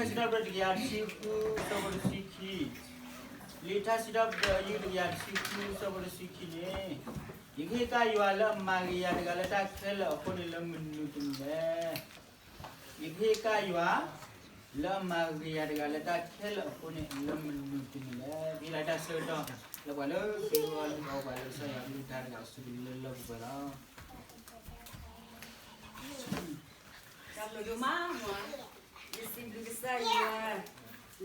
စံးထီၣ်ပတြၢၤတကယၤတဆံဃု ဆၢဖိတဆံခံ, လံာ်ထါစံးထီၣ်ပတြၢၤအယုၢ်တကယၤတဆံဃု ဆၢဖိတဆံခံန့ၣ်, ယကဟ့ၣ်က့ၤယွၤလၢအမၤဂ့ၤယၤတဂၤလၢတၢ်ခဲလၢာ်အဃိန့ၣ် လၢမနုၤတမံၤလဲၣ်. ယကဟ့ၣ်က့ၤယွၤ လၢအမၤဂ့ၤယၤတဂၤလၢတၢ်ခဲလၢာ်အဃိန့ၣ် လၢမနုၤတမံၤလဲၣ်. ပဟ့ၣ်လီၤတၢ်ဆၢကတီၢ် လၢပှၤလၢသုဂီၢ်လၢပှၤလၢကစၢ်ယွၤအကလုၢ်ကထါတဂၤအစုပူၤလၢလၢပှဲၤပှဲၤလီၤ. တၢ်ဘျုးဒိၣ်မးမး, ယစံးဘျုးကစၢ်ယွၤ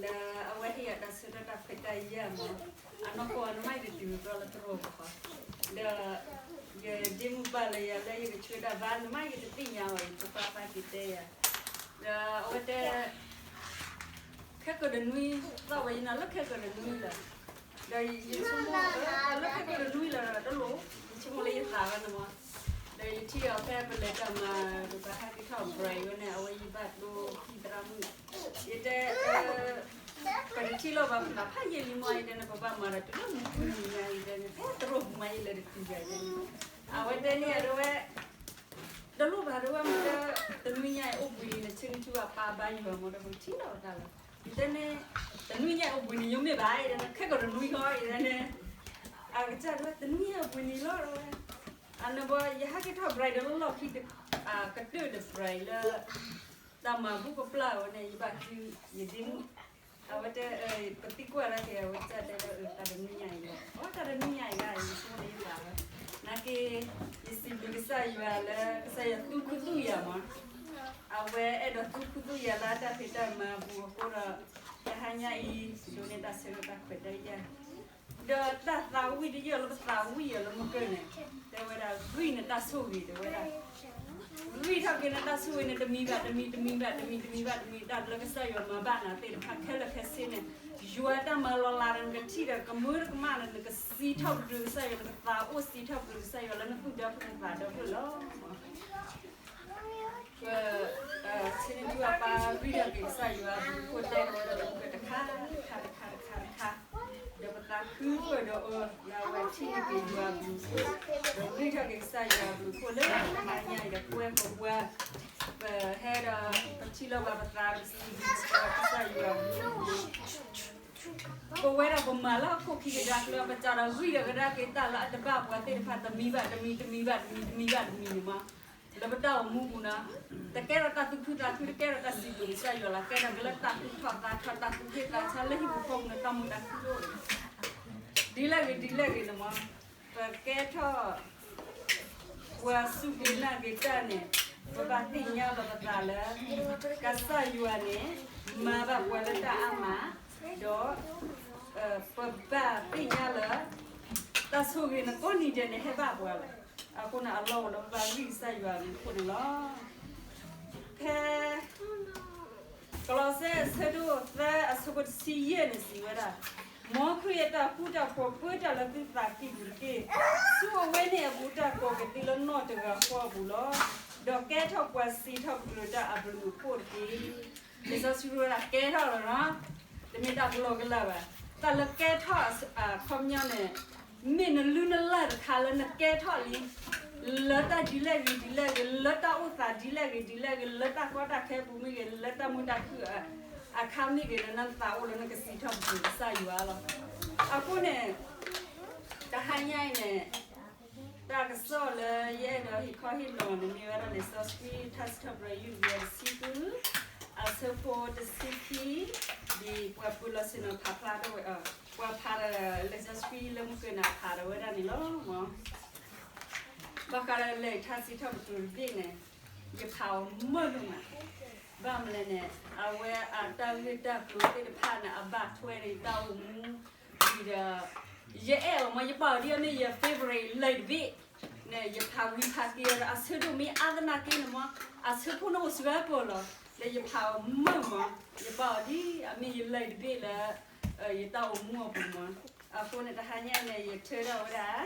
လၢအဝဲဟ့ၣ်ယၤတၢ်ဆၢကတီၢ်တၢ်ခွဲးတၢ်ယာ်မး, အနီၢ်ကီၢ်နမ့ၢ်ယတတုၤကတီၢ်လၢတရိၣ်ဘၣ်ဃီ, ဒီး ယဒ့မုၣ်ဘၣ်လၢယၤလၢယကဆှၢတၢ်ဘါ နမ့ၢ်ယတသ့ၣ်ညါဘၣ် ယဖိခွါသးက့ၤတဲယၤ, ဒီးအဝဲတဲ ခဲကၢၤတနွံ, သီၣ်ဝဲယနၤလၢခဲကၢၤတနွံလီၤ. ဒီးယဆိကမိၣ်လၢခဲကၢၤတနွံလီၤဒီးတလိၣ်, ယဆိကမိၣ်လၢယသးဝဲန့ၣ်မး, ဒီးယထံၣ်အီၤဖဲပလဲၤတၢ်မၤ ပဟဲက့ၤထီၣ် break ဝဲန့ၣ် အဝဲယဘၣ်ဒိခံသရၣ်မုၣ်, ယတဲ ပတထံၣ်လိာ်ဘၣ်ဖုလၢဖးယံာ်လံမး ယတဲန့ၣ် ပဘၣ်မၤဒီးတုၤလၢမုၢ်နံၤညါ ယတဲန့ၣ် ဖဲတရိၣ်ပူၤမးယလဲၤတတုၤယၤယတဲန့ၣ်, အဝဲတဲန့ၢ်ယၤဒၣ်ဝဲ တလိၣ်ဘၣ်ဒၣ်ဝဲမ့ၢ်လၢ တနွံညါအံၤအိၣ်ဘှံးနံၤ နဆ့နထူအပၢ်ဘါယွၤမး ဒီးပထံၣ်လိာ်ပသးလီၤ. ယတဲန့ၣ် တနွံညါအံၤအိၣ်ဘှံးနံၤ ယမ့ၢ်ဘၣ် ယတဲန့ၣ် ခဲကီးတနွံဃီ ယတဲန့ၣ်, အကစၢ်ဒၣ်ဝဲ တနွံညါအိၣ်ဘှံးနံၤလီၤဒၣ်ဝဲ, အန့ၣ်ဘၣ် ယဟဲက့ၤထီၣ် break ဒီးလၢလီၢ်ခံ ကတၢၢ်ဒီး break လၢ တၢ်မၤဘူၣ်ကပျၢ်ဝဲန့ၣ် ယဘၣ်ဃု ယဒ့မုၣ် အဝဲတဲ ပသံကွၢ်ဒၣ်က့ၤ အဝဲကစၢ်တဲလၢ တၢ်တနွံညါအံၤလီၤ, အတၢ်တနွံညါအံၤဂၤအံၤ ယဆိကမိၣ်လၢယသးလီၤ. နာ်က့ ယစံးဘျုးကစၢ်ယွၤလၢ ကစၢ်ယွၤသူၣ်ခုသူၣ်ယၤမး, အဝဲအဲၣ်ဒိးသူၣ်ခုသူၣ်ယၤလၢတၢ်ဖံးတၢ်မၤအပူၤအဃိဒီး တဟါညါအံၤ ဒိးန့ၢ်တၢ်ဆၢကတီၢ်ခွဲးတၢ်ယာ် ဒီးတၢ်သးဝံၣ်တယၢၢ်လၢပသးဝံၣ်အီၤလၢမုၢ်ကၢၢ်န့ၣ် တဲဝဲဒၣ် ဂံၢ်နတၢ်ဆိၣ်ဂ့ၤ တဲဝဲဒၣ်, ဂံၢ်ထီၣ်က့ၤနတၢ်ဆိၣ်ဂ့ၤန့ၣ် တမံၤဘၣ်တမံၤ တမံၤဘၣ်တမံၤ တမံၤဘၣ်တမံၤ တၢ်လၢကစၢ်ယွၤမၤဘၣ်နၤသ့ၣ်တဖၣ်ခဲလၢာ်ခဲဆ့န့ၣ်, ယွၤတၢ်မၤလီၤလးဒီးနကထံၣ်ဒီး ကမၢကမၣ်ဒီး နကစံးထီၣ်ပတြၢၤကစၢ်ယွၤ နကသးအိၣ်စံးထီၣ်ပတြၢၤကစၢ်ယွၤလၢနသူၣ်ဒီဖျၢၣ်နသးဒီဖျၢၣ်လီၤ. ပ ဆ့နထူအပၢ်ဂံၢ်ထီၣ်က့ၤကစၢ်ယွၤအဘျုးအဖှိၣ် တဲဒီးဝဲဒၣ်လၢမုၢ်ကၢၢ်တခါ တခါ တခါ တခါ တခါ, ဒီးပသးခုဃၢၤဒီးအီၤ လၢအဝဲထံၣ်န့ၢ်က့ၤယွၤအဘျုးအဖှိၣ်, ဒီးဂံၢ်ထီၣ်က့ၤကစၢ်ယွၤအဘျုးအဖှိၣ်လၢတဟါညါအံၤဒီး ကွဲပဝဲ ပဟဲဒီး ပထံၣ်လိာ်ဘၣ်ပသး ပစံးဘျုးကစၢ်ယွၤအဘျုးအဖှိၣ် ပဝဲဒၣ်ပမၤလၢဟီၣ်ခိၣ်ခံကဒါက့ၤ ပစးဒီးဂံၢ်ဒီးကဒါက့ၤတၢ်လၢအတဘၣ်ပှၤသ့ၣ်တဖၣ် တမံၤဘၣ်တမံၤ တမံၤဘၣ်တမံၤ တမံၤဘၣ်တမံၤန့ၣ်မး, လၢပတၢ်အိၣ်မူပူၤန့ၣ် တကဲထီၣ်တၢ်သူၣ်ခုသးခု တကဲထီၣ်တၢ်စံးဘျုးကစၢ်ယွၤလီၤ, ကဲထီၣ်က့ၤလၢတၢ်သူၣ်ထီၣ်သးထီၣ် တၢ်သူၣ်ဂ့ၢ်သးဆါလၢဟံၣ်ပူၤဃီပူၤန့ၣ် တၢ်မုာ်တၢ်ခုအိၣ် ဒ်လဲၣ်ဂ့ၤဒ်လဲၣ်ဂ့ၤန့ၣ်မး, ပကဲထီၣ် ပှၤစူၢ်က့ၤနာ်က့ၤတၢ်န့ၣ် ပဘၣ်သ့ၣ်ညါလီၤပသးလၢ ကစၢ်ယွၤန့ၣ် မၤဘၣ်ပှၤလၢတၢ်အါမး, ဒီး ပဘၣ်သ့ၣ်ညါလၢ တၢ်ဆိၣ်ဂ့ၤန့ၣ်ကိးနံၤဒဲးန့ၣ် ဟဲဘၣ်ပှၤလီၤ. အဃိန့ၣ် အလီၢ်အိၣ်လၢပဘၣ်ဂံၢ်ကစၢ်ယွၤအဘျုးအဖှိၣ်န့ၣ်လီၤ. ဖဲ ကလီးစဲအဆၢဒိၣ်သၢအဆၢဖိတဆံယဲၢ်န့ၣ်စံးဝဲဒၣ်, မ်ခရံာ်အတၢ်ဃူတၢ်ဖိးပၢတၢ်လၢသုသးကံၢ်ပူၤတက့ၢ်. ဆူအဝဲန့ၣ်အပူၤ တၢ်ကိးက့ၤသုလၢနီၢ်တဂၤဃီအပူၤလီၤ. ဒီးကဲထီၣ်ပှၤစံးထီၣ်ပတြၢၤတၢ်အဘျုးအဖှိၣ်တက့ၢ်. လံာ်စီဆှံဝဲဒၣ်ကဲထီၣ်လီၤနီၤ, တမ့ၢ်တၢ်ကလီကလီဘၣ်. တၢ်လၢကဲထီၣ်အခီပညီန့ၣ် မ့ၢ်နလုၢ်နလၢ်တခါလၢနကဲထီၣ်လံ လၢတၢ်ဒ်လဲၣ်ဂ့ၤဒ်လဲၣ်ဂ့ၤ, လၢတၢ်အိၣ်သးဒ်လဲၣ်ဂ့ၤဒ်လဲၣ်ဂ့ၤ, လၢတၢ်ကီတၢ်ခဲပူၤမ့ၢ်ဂ့ၤ, လၢတၢ်မုာ်တၢ်ခုၣ်အခါမ့ၢ်ဂ့ၤန့ၣ် နသးအိၣ်လၢနကစံးထီၣ်ပတြၢၤကစၢ်ယွၤလီၤ. အဃိန့ၣ် တဟါညါအံၤန့ၣ် တၢ်ကစီၣ်လၢယအဲၣ်ဒိးဟ့ၣ်ခီဟ့ၣ်နီၤန့ၣ် မ့ၢ်ဝဲဒၣ်လံာ်စီဆှံ ထါစံးထီၣ်ပတြၢၤ ယုၢ်တကယၤတဆံဃု အဆၢဖိတဆံခံ, ဒ်ပှၤပၢၤလီၢ်ဆ့ၣ်နီၤဖးဖျါထီၣ်ဝဲ, ပှၤဖးဒီးလံာ်စီဆှံလၢမုၢ်ကၢၢ်န့ၣ် ဖးဒီးဝဲဒၣ်န့ၣ်လီၤ. ဘၣ်ဃးဒီးလံာ်ထါစံးထီၣ်ပတြၢၤတဘ့ၣ်န့ၣ် ယဖးအီၤမုာ်ဒိၣ်မး, ဘၣ်မနုၤလဲၣ်န့ၣ် အဝဲအတၢ်ဂ့ၢ်တၢ်ကျိၤသ့ၣ်တဖၣ်န့ၣ် အဘၣ်ထွဲဒီးယတၢ်အိၣ်မူ ဒီး ယအဲၣ်အီၤမး ယပာ်အီၤဒ်အမ့ၢ်ယ favorite လံာ်တဘ့ၣ်န့ၣ် ယဖးဝံၤဖးက့ၤဒီး အဆၢဒိၣ်မ့ၢ်အါသနာ်က့န့ၣ်မး အဆၢဖိန့ၣ်အိၣ်စှၤကီးလီၤ. လၢယဖးအီၤမုာ်မး ယပာ်အီၤဒ်အမ့ၢ်ယလံာ်တဘ့ၣ်လၢ ယတၢ်အိၣ်မူအပူၤမး. အဃိန့ၣ် တဟါညါန့ၣ် ယထၢထီၣ်ဝဲဒၣ်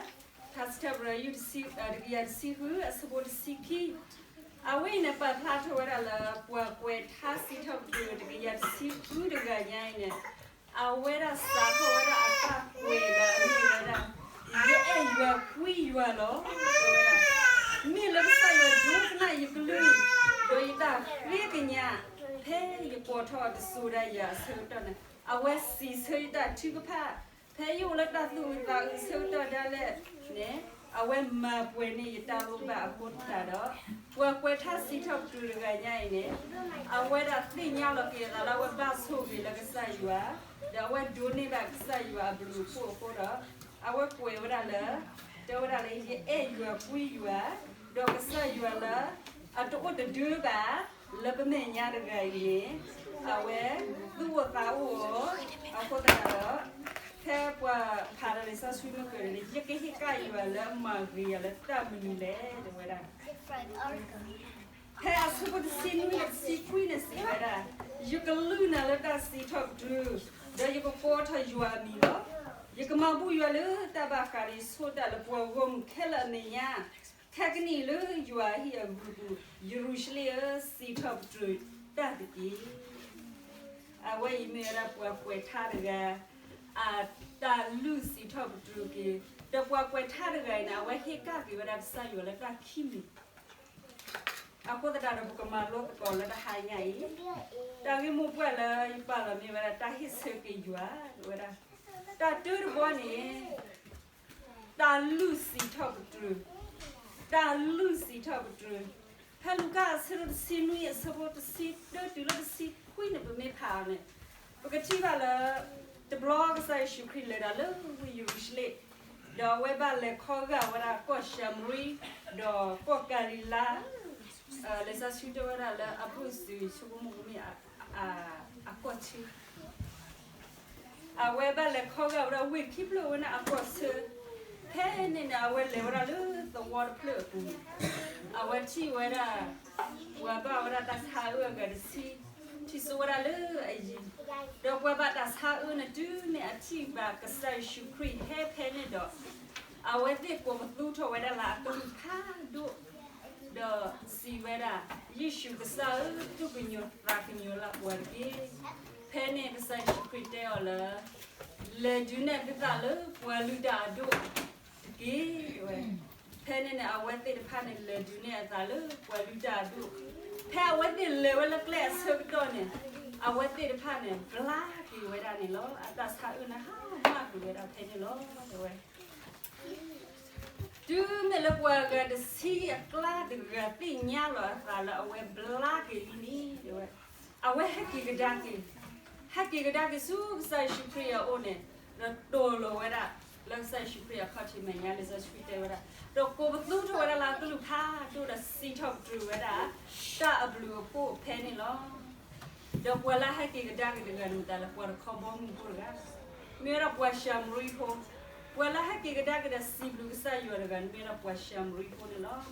ထါစံးထီၣ်ပတြၢၤ ယုၢ်တကယၤတဆံဃု အဆၢဖိတဆံခံ အဝဲအံၤန့ၣ် ပာ်ဖျါထီၣ်ဝဲဒၣ်လၢ ပှၤကွဲးထါစံးထီၣ်ပတြၢၤ တကယၤတဆံဃုတဂၤညါအံၤန့ၣ် အဝဲဒၣ်စးထီၣ်ဝဲဒၣ်အတၢ်ကွဲးလၢအမ့ၢ်ဝဲဒၣ် ယအဲၣ်ယွၤကွံယွၤလီၤ တဲဝဲဒၣ် မ့ၢ်လၢကစၢ်ယွၤဒိကနၣ်ယကလုၢ် ဒီးယတၢ်ဃ့ကညး ဖဲယကိးထီၣ်အီၤတစိၤဒၣ်ယၤအဆၢကတီၢ်န့ၣ် အဝဲစံးဆၢယတၢ်ထုကဖၣ်, ဖဲယအိၣ်လၢတၢ်သူၣ်အုးသးအုးအဆၢကတီၢ်ဒၣ်လဲာ်န့ၣ် အဝဲမၤပှဲၤန့ၢ်ယတၢ်လိၣ်ဘၣ်အဃိသတးဒီး ပှၤကွဲးထါစံးထီၣ်ပတြၢၤတဂၤညါအံၤန့ၣ် အဝဲဒၣ်သ့ၣ်ညါလီၤက့ၤအသးလၢအဝဲဘၣ်ဆိၣ်ဂ့ၤလၢကစၢ်ယွၤ, ဒီးအဝဲဒိးန့ၢ်ဘၣ်ကစၢ်ယွၤအဘျုးအဖှိၣ်အဃိဒီး အဝဲကွဲးဝဲဒၣ်လၢ တဲဝဲဒၣ်လၢ ယအဲၣ်ယွၤကွံယွၤ, ဒီးကစၢ်ယွၤလၢ အတအိၣ်တဒၢဘၣ် လၢပမဲာ်ညါတဂၤအံၤန့ၣ် အဝဲသူၣ်အိၣ်သးအိၣ်အီၤ, အဃိသတးဒီး ဖဲပှၤဖးဒီးလံာ်စီဆှံမ့ၢ်ကၢၤန့ၣ် ယကဟ့ၣ်ကၣ်ယွၤလၢမၤဂ့ၤယၤလၢတၢ်မနုၤလဲၣ် တဲဝဲဒၣ်. ဖဲအဆၢဖိတဆံနွံဒီးတဆံခွံန့ၣ်စံးဝဲဒၣ်, ယကလုၢ်နၤလၢတၢ်စံးထီၣ်ပတြၢၤ, ဒီးယကကိးထီၣ်ယွၤအမံၤလီၤ. ယကမၤဘူၣ်ယွၤလၢတၢ်ဘၣ်ဃးဒီးယဆိၣ်တၢ်လၢပှၤဂီၢ်မုၢ်ခဲလၢာ်အမဲာ်ညါ, ခဲကနံၣ်အံၤလၢယွၤအဟံၣ်အဂုၤအပူၤ, ယရူၤၡလ့ၣ်ဧၢ, စံးထီၣ်ပတြၢၤတၢ်တက့ၢ်. အဝဲအံၤမ့ၢ်ဝဲဒၣ်ပှၤကွဲးထါတဂၤ အတၢ်လုၢ်စံးထီၣ်ပတြၢၤက့ၤ, ဒီးပှၤကွဲးထါတဂၤအံၤန့ၣ် အဝဲဟ့ၣ်ကၣ်က့ၤဝဲဒၣ်ကစၢ်ယွၤလၢတၢ်ခံမံၤ အဃိသတးဒီးပကမၤလိသကိးလၢတဟါညါအံၤ, တၢ်ဂ့ၢ်မိၢ်ပှၢ်လၢယပာ်လီၤမ့ၢ်ဝဲဒၣ်တၢ်ဟ့ၣ်ဆၢက့ၤယွၤ, ဝဲဒၣ် တၢ်တၢတဘီန့ၣ် တၢ်လုၢ်စံးထီၣ်ပတြၢၤ, တၢ်လုၢ်စံးထီၣ်ပတြၢၤ, ဖဲလူၤကၣ်အဆၢဒိၣ်တဆံနွံအဆၢဖိတဆံတၢတုၤလၢတဆံခွံန့ၣ် ပမ့ၢ်ဖးအီၤန့ၣ်, ပကထံၣ်ဘၣ်လၢ တဘျီကစၢ်ယ့ၣ်ၡူးခရံာ်လဲၤတၢ်လၢဝ့ၢ်ယရူၤၡလ့ၣ်, ဒီးအဝဲဘၣ်လဲၤခီဂာ်ဝဲဒၣ်ကီၢ်ၡၤမရံ, ဒီးကီၢ်ကၤလံၤလါ, လံာ်စီဆှံတဲဝဲဒၣ်လၢအဘိၣ်စၢၤဆိကမိၣ်ကမ့ၢ် အကီၢ်ဆၢ အဝဲဘၣ်လဲၤခီဂာ်ဝဲဒၣ်ဝ့ၢ်ခံဖျၢၣ်ဝဲန့ၣ်အကီၢ်ဆၢ, ဖဲန့ၣ်န့ၣ် အဝဲလဲၤဝဲဒၣ်လၢသဝီတဖျၢၣ်အပူၤ, အဝဲထံၣ်ဝဲဒၣ် ပှၤဘၣ်ဝဲဒၣ်တၢ်ဆါအၢအဂၤတဆံ, ထံၣ်စိဝဲဒၣ်လၢအယံၤ, ဒီးပှၤဘၣ်တၢ်ဆါအၢန့ၣ်တုၤမ့ၢ်အထံၣ်ဘၣ်ကစၢ်ယ့ၣ်ၡူးခရံာ်ဟဲဖဲန့ၣ်ဒီး, အဝဲသ့ၣ်ကိးပသူထီၣ်ဝဲဒၣ်လၢအကလုၢ်ဖးဒိၣ် ဒီးစံးဝဲဒၣ်, ယ့ၣ်ၡူးကစၢ်ဧၢ, သူၣ်ကညီၤသးကညီၤလၢပှၤတက့ၢ်. ဖဲန့ၣ်ကစၢ်ယ့ၣ်ၡူးခရံာ်တဲအီၤလၢ လဲၤဒုးနဲၣ်သုသးလၢပှၤလုၢ်တၢ်အဒိၣ်တက့ၢ်ဝဲ. ဖဲန့ၣ်န့ၣ် အဝဲသ့ၣ်တဖၣ်န့ၣ် လဲၤဒုးနဲၣ်အသးလၢပှၤလုၢ်တၢ်အဒိၣ်, ဖဲအဝဲသ့ၣ်လဲၤဝဲလၢကျဲအဆၢကတီၢ်န့ၣ်, အဝဲသ့ၣ်တဖၣ်န့ၣ် ဘျါက့ၤဝဲဒၣ်န့ၣ်လီၤ. အတၢ်ဆါအၢန့ၣ် ဟါမၢ်ကွံာ်ဝဲဒၣ်ဖဲန့ၣ်လီၤ တဲဝဲ တုၤမ့ၢ်လၢပှၤဂၤတဆံအကျါတဂၤသ့ၣ်ညါလီၤအသးလၢအဝဲဘျါက့ၤလံန့ၣ် တဲဝဲ, အဝဲဟဲက့ၤကဒါက့ၤ, ဟဲက့ၤကဒါက့ၤဆူကစၢ်ယ့ၣ်ၡူးခရံာ်အအိၣ်န့ၣ်, ဒီးတိၢ်လီၤဝဲဒၣ်လၢကစၢ်ယ့ၣ်ၡူးခရံာ်အခီၣ်ထံးမဲာ်ညါ, လံာ်စီဆှံတဲဝဲဒၣ်, ဒီးကိးပသူထီၣ်ဝဲဒၣ်လၢအကလုၢ်ဖးဒိၣ်ဒီးစံးထီၣ်ပတြၢၤဝဲဒၣ် တၢ်အဘျုးအဖှိၣ်ဖဲန့ၣ်လီၤ. ဒီးပှၤလၢဟဲက့ၤကဒါက့ၤတဂၤန့ၣ် မ့ၢ်တၢ်လၢပှၤတခီဘီမုၢ်ဖိတဂၤ, မ့ၢ်ဝဲဒၣ်ပှၤၡၤမရံဖိ, ပှၤလၢဟဲက့ၤကဒါက့ၤဒီးစံးဘျုးကစၢ်ယွၤတဂၤန့ၣ် မ့ၢ်ဝဲဒၣ်ပှၤၡၤမရံဖိန့ၣ်လီၤ.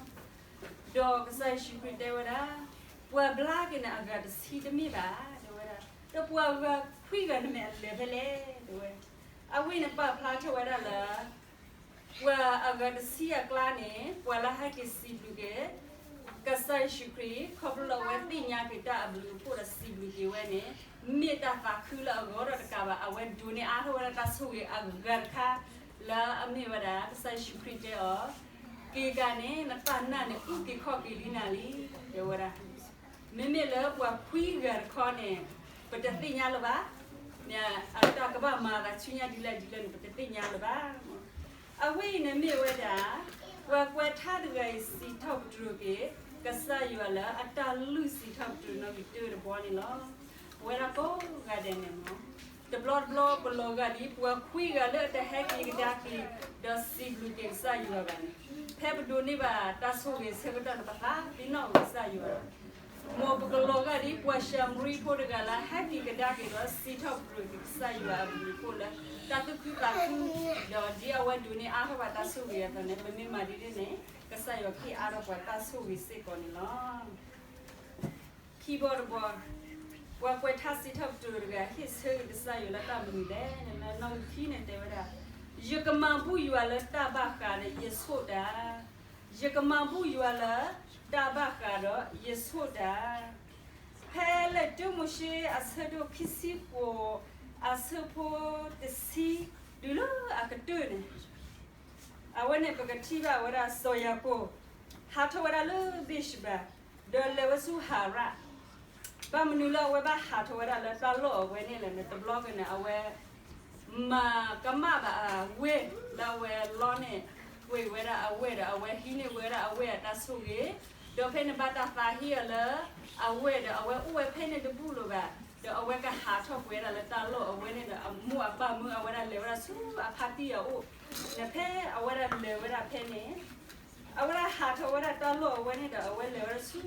ဒီးကစၢ်ယ့ၣ်ၡူးခရံာ်တဲဝဲဒၣ်, ပှၤဘျါက့ၤန့ၣ်အဂၤတဆံတမ့ၢ်ဘၣ် တဲဝဲဒၣ်, ဒီးပှၤဂၤခွံဂၤန့ၣ်မ့ၢ်အလဲၤဖဲလဲၣ် တဲဝဲ. အဝဲအံၤန့ၣ်ပာ်ဖျါထီၣ်ဝဲဒၣ်လၢ ပှၤအဂၤတဆံအကျါန့ၣ် ပှၤလၢဟဲက့ၤစံးဘျုးက့ၤ ကစၢ်ယ့ၣ်ၡူးခရံာ် ခီဖျိလၢအဝဲသ့ၣ်ညါက့ၤတၢ်အဘျုးအဖှိၣ်ဒီးစံးဘျုးက့ၤဝဲန့ၣ် မ့ၢ်တၢ်သးခုလၢအဂီၢ်ဒီးတကးဘၣ် အဝဲဒိးန့ၢ်အါထီၣ်ဝဲဒၣ်တၢ်ဆိၣ်ဂ့ၤအဂၤတခါ လၢအမ့ၢ်ဝဲဒၣ် ကစၢ်ယ့ၣ်ၡူးခရံာ်တဲအီၤ, က့ၤကၤန့ၣ် နတၢ်နာ်န့ၣ် အုၣ်က့ၤခီၣ်က့ၤလံနၤလံ တဲဝဲဒၣ်. မ့မ့ၢ်လၢပှၤခွံဂၤတခီန့ၣ် ပတသ့ၣ်ညါလၢၤဘၣ်, မ့ၢ်အတၢ်ကဘၣ်မၤအသးဆူညါဒ်လဲၣ်ဒ်လဲၣ်န့ၣ် ပတသ့ၣ်ညါလၢၤဘၣ်. အဝဲအံၤန့ၣ်မ့ၢ်ဝဲဒၣ် ပှၤကွဲးထါတဂၤအံၤစံးထီၣ်ပတြၢၤက့ၤ ကစၢ်ယွၤလၢအတၢ်လုၢ်စံးထီၣ်ပတြၢၤနီၣ်ဂံၢ်တၢတဘီန့ၣ်လီၤ. ပဝဲဒၣ်ကိးဂၤဒဲးန့ၣ် တဘျီတဘျီပလီၤဂာ်ဒ်ပှၤခွံဂၤလၢအတဟဲက့ၤကဒါက့ၤ ဒီးစံးဘျုးက့ၤကစၢ်ယွၤဘၣ်န့ၣ်, ဖဲပဒိးန့ၢ်ဘၣ်တၢ်ဆိၣ်ဂ့ၤဆၢကတီၢ်န့ၣ် ပသးပ့ၤနီၣ်ကစၢ်ယွၤလီၤ. မ်ပကလီၤဂာ်ဒ်ပှၤၡၤမရံဖိတဂၤလၢဟဲက့ၤကဒါက့ၤဒီးစံးထီၣ်ပတြၢၤက့ၤကစၢ်ယွၤအဘျုးအဖှိၣ်လၢ တၢ်သူၣ်ခုသးခု, ဒီးဒ်အဝဲဒိးန့ၢ်အါထီၣ်ဘၣ်တၢ်ဆိၣ်ဂ့ၤအသိးန့ၣ် ပမ့ၢ်မၤဒ်န့ၣ်န့ၣ် ကစၢ်ယွၤကဟ့ၣ်အါထီၣ်ပှၤတၢ်ဆိၣ်ဂ့ၤစ့ၢ်ကီးန့ၣ်လီၤ. ခံဘီတဘီ, ပှၤကွဲးထါစံးထီၣ်ပတြၢၤတဂၤ ဟ့ၣ်ဆၢက့ၤကစၢ်ယွၤလၢတၢ်မနုၤလဲၣ်န့ၣ် လၢနီၣ်ဂံၢ်ခံန့ၣ်တဲဝဲဒၣ်, ယကမၤဘူၣ်ယွၤလၢတၢ်ဘၣ်ဃးဒီးယဆိၣ်တၢ်, ယကမၤဘူၣ်ယွၤလၢတၢ်ဘၣ်ဃးဒီးယဆိၣ်တၢ်. ဖဲလံာ်တၢမိၤၡ့အဆၢဒိၣ်ခံဆံဃိး အဆၢဖိတဆံ တုၤလၢအကတၢၢ်န့ၣ် အဝဲန့ၣ်ပကထံၣ်ဘၣ်ဝဲဒၣ်စီၤယၤကိာ် ဟးထီၣ်ဝဲဒၣ်လၢဘ့ၣ်ၡဘၤ ဒီးလဲၤဝဲဆူဟၤရၣ်. ဘၣ်မနုၤလၢအဝဲဘၣ်ဟးထီၣ်ဝဲဒၣ်လၢတၢ်လီၢ်အဝဲန့ၣ်လဲၣ်န့ၣ် တဘျီက့ၤန့ၣ် အဝဲမၤကမၣ်ဘၣ်အဝဲၢ်လၢအဝဲလီန့ၣ် ပှ့ၤဝဲဒၣ်အဝဲၢ်ဒီး အဝဲဟံးန့ၢ်ဝဲဒၣ်အဝဲၢ်အတၢ်ဆိၣ်ဂ့ၤ, ဒီးဖဲန့ၣ်ဘၣ်တၢ်သးဟ့အီၤလၢအဝဲၢ်ဒီး အဝဲအိၣ်ဝဲဖဲန့ၣ်တဘူၣ်လၢၤဘၣ်, ဒီးအဝဲကဟးထီၣ်ပှဲၤဒၣ်လၢတၢ်လီၢ်အဝဲန့ၣ်ဒီး အမိၢ်အပၢ်မၢအဝဲဒၣ်လဲၤဝဲဒၣ်ဆူအဖါတံၢ်အအိၣ်, န့ၣ်ဖဲအဝဲဒၣ်လဲၤဝဲဒၣ်ဖဲန့ၣ် အဝဲဒၣ်ဟးထီၣ်ဝဲဒၣ်တၢ်လီၢ်အဝဲန့ၣ်ဒီး အဝဲလဲၤဝဲဒၣ်ဆူ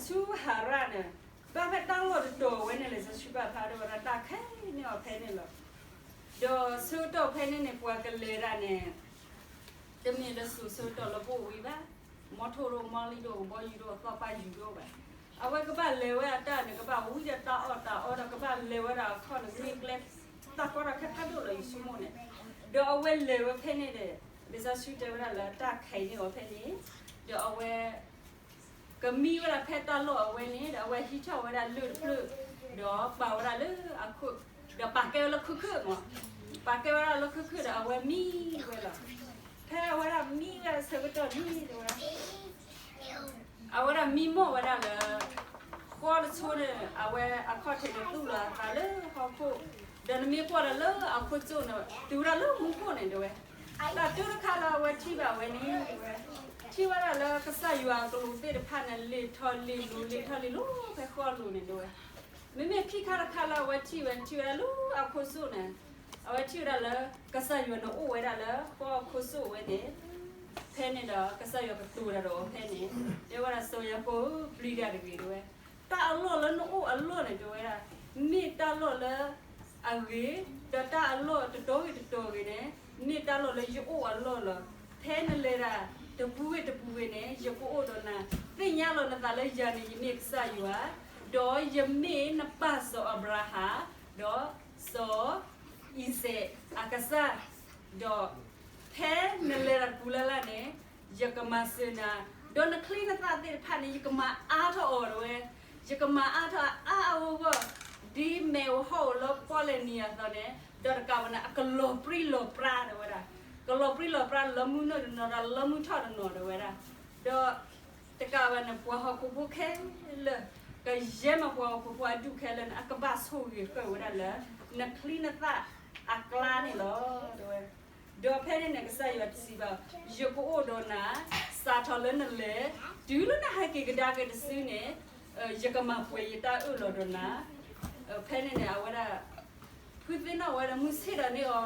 ဆူဟၤရၣ်န့ၣ်, ဘၣ်ဖဲတၢ်လီၢ်တတီၤဝဲန့ၣ် လံာ်စီဆှံပာ်ဖျါထီၣ်ဝဲဒၣ်တၢ်ခဲအံၤန့ၣ်အီၤဖဲန့ၣ်လီၤ. ဒီးဆၢကတီၢ်ဖဲန့ၣ်န့ၣ် ပှၤကလဲၤဒၣ်န့ၣ် တမ့ၢ်လၢစိၤဆၢကတီၢ်လၢပအိၣ်ဝံၤဘၣ်, မီထိၣ်ဒိၣ်မီလံဒိၣ် ကဘီယူၤဒိၣ် သီၣ်ပၢ်ယူၤဒိၣ်ဘၣ်. အဝဲကဘၣ်လဲၤဝဲအတၢ်န့ၣ် ကဘၣ်ဝံဒီးတၢ်အီၣ်တၢ်အီဒီး ကဘၣ်လဲၤဝဲဒၣ်အခီၣ်န့ၣ် မ့ၢ်ကျဲ တၢ်ကီတၢ်ခဲဖးဒိၣ်လီၤ ယဆိကမိၣ်န့ၣ်, ဒီးအဝဲလဲၤဝဲဖဲန့ၣ်ဒီး လံာ်စီဆှံတဲဝဲဒၣ်လၢတၢ်ခဲအံၤန့ၣ်အီၤဖဲန့ၣ်, ဒီးအဝဲ ကမံဝဲဒၣ်ဖဲတၢ်လီၢ်အဝဲန့ၣ် ဒီးအဝဲဟံးထီၣ်ဝဲဒၣ်လၢၢ်တဖျၢၣ်, ဒီးပာ်ဝဲဒၣ်လၢအခိၣ်, ဒီးပာ်ကဲဝဲလၢခုၣ်ခုၣ်မး, ပာ်ကဲဝဲဒၣ်လၢခုၣ်ခုၣ်ဒီးအဝဲမံဝဲလီၤ. ဖဲအဝဲဒၣ်မံဝဲဒၣ်ဆၢကတီၢ်န့ၣ်တဲဝဲ အဝဲဒၣ်မံမီၢ်ဝဲဒၣ်လၢ ဃီတဆိန့ၣ် အဝဲအခီၣ်ထံးန့ၣ်သူၣ်လီၤအသးလၢဟီၣ်ခိၣ်, ဒီးနမ့ၢ်ကွၢ်ဒီးလၢအခိၣ်စိၣ်န့ၣ် တုၤဝဲဒၣ်လၢမူခိၣ်န့ၣ်တဲဝဲ, တၢ်တၢတခါလၢအဝဲထံၣ်ဘၣ်ဝဲန့ၣ်တဲဝဲ, ထံၣ်ဝဲဒၣ်လၢကစၢ်ယွၤအကလူးသ့ၣ်တဖၣ်န့ၣ် လ့ၤထီၣ်လ့ၤလိၤ လ့ၤထီၣ်လ့ၤလိၤဖဲဃီအလိၤန့ၣ်တဲဝဲ, မ့မ့ၢ်ခံခါတခါလၢအဝဲထံၣ်ဝဲ ထံၣ်ဝဲဒၣ်လၢအခိၣ်စိၣ်န့ၣ်, အဝဲထံၣ်ဝဲဒၣ်လၢ ကစၢ်ယွၤန့ၣ်အိၣ်ဝဲဒၣ်လၢဃီအခိၣ်စိၣ်ဝဲန့ၣ်, ဖဲန့ၣ်ဒီးကစၢ်ယွၤကတိၤတၢ်ဒီးအီၤဖဲန့ၣ်, တဲဝဲဒၣ်စီၤယၤကိာ်ဧၢ ပျံၤတၢ်တဂ့ၤတဲဝဲ, တၢ်အလီၢ်လၢနအိၣ်အလီၢ်န့ၣ်တဲဝဲဒၣ်, မ့ၢ်တၢ်လီၢ်လၢအဂ့ၤ, ဒီးတၢ်အလီၢ်တတီၤဂ့ၤတတီၤဂ့ၤန့ၣ် မ့ၢ်တၢ်လီၢ်လၢယအိၣ်အလီၢ်လီၤ. ဖဲနလဲၤတၢ်တပူၤဂ့ၤတပူၤဂ့ၤန့ၣ် ယကအိၣ်ဒီးနၤ, သ့ၣ်ညါလီၤနသးလၢယၤန့ၣ် ယမ့ၢ်ကစၢ်ယွၤ, ဒီးယမ့ၢ်နပၢ်စီၤအၤဘြၤဟၣ်, ဒီးစီၤ အံၤစဲးအကစၢ်, ဒီးဖဲနလဲၤတၢ်တပူၤလၢ်လၢ်န့ၣ် ယကမၤစၢၤနၤ, ဒီးနချံနသၣ်သ့ၣ်တဖၣ်န့ၣ် ယကမၤအါထီၣ်အီၤတဲဝဲ, ယကမၤအါထီၣ်အါအါဂီၢ်ဂီၢ်, ဒ်မဲာ်ဟီၣ်အိၣ်လၢပီၣ်လဲၣ်နံၤအသိးန့ၣ်, ဒီးတကးဘၣ်န့ၣ် အကလီၤပြံလီၤပြါတဲဝဲဒၣ်, ကလီၤပြံလီၤပြါလၢမုၢ်နုာ်တနီၤဒီးလၢမုၢ်ထီၣ်တနီၤတဲဝဲဒၣ်, ဒီး တကးဘၣ်န့ၣ် ပှၤဟီၣ်ခိၣ်ဖိခဲလၢာ်, ကယဲၢ်မးပှၤဟီၣ်ခိၣ်ဖိအဒူၣ်ခဲလၢာ်န့ၣ် အကဘၣ်ဆိၣ်ဂ့ၤဃၢၤဝဲဒၣ်လၢ နချံနသၣ်အကျါန့ၣ်လီၤ တဲဝဲ. ဒီးဖဲန့ၣ်န့ၣ် ကစၢ်ယွၤစံးဘၣ်, ယကအိၣ်ဒီးနၤ, စးထီၣ်လၢနလဲၤ, တုၤလၢနဟဲက့ၤကဒါက့ၤတစုန့ၣ်, ယကမၤပှဲၤယတၢ်အၢၣ်လီၤဒီးနၤ, ဖဲန့ၣ်န့ၣ် အဝဲဒၣ် ဖုသ့ၣ်နီၣ်ဝဲဒီးမုၢ်ဆ့ၣ်ဒီးန့ၢ်အီၤ,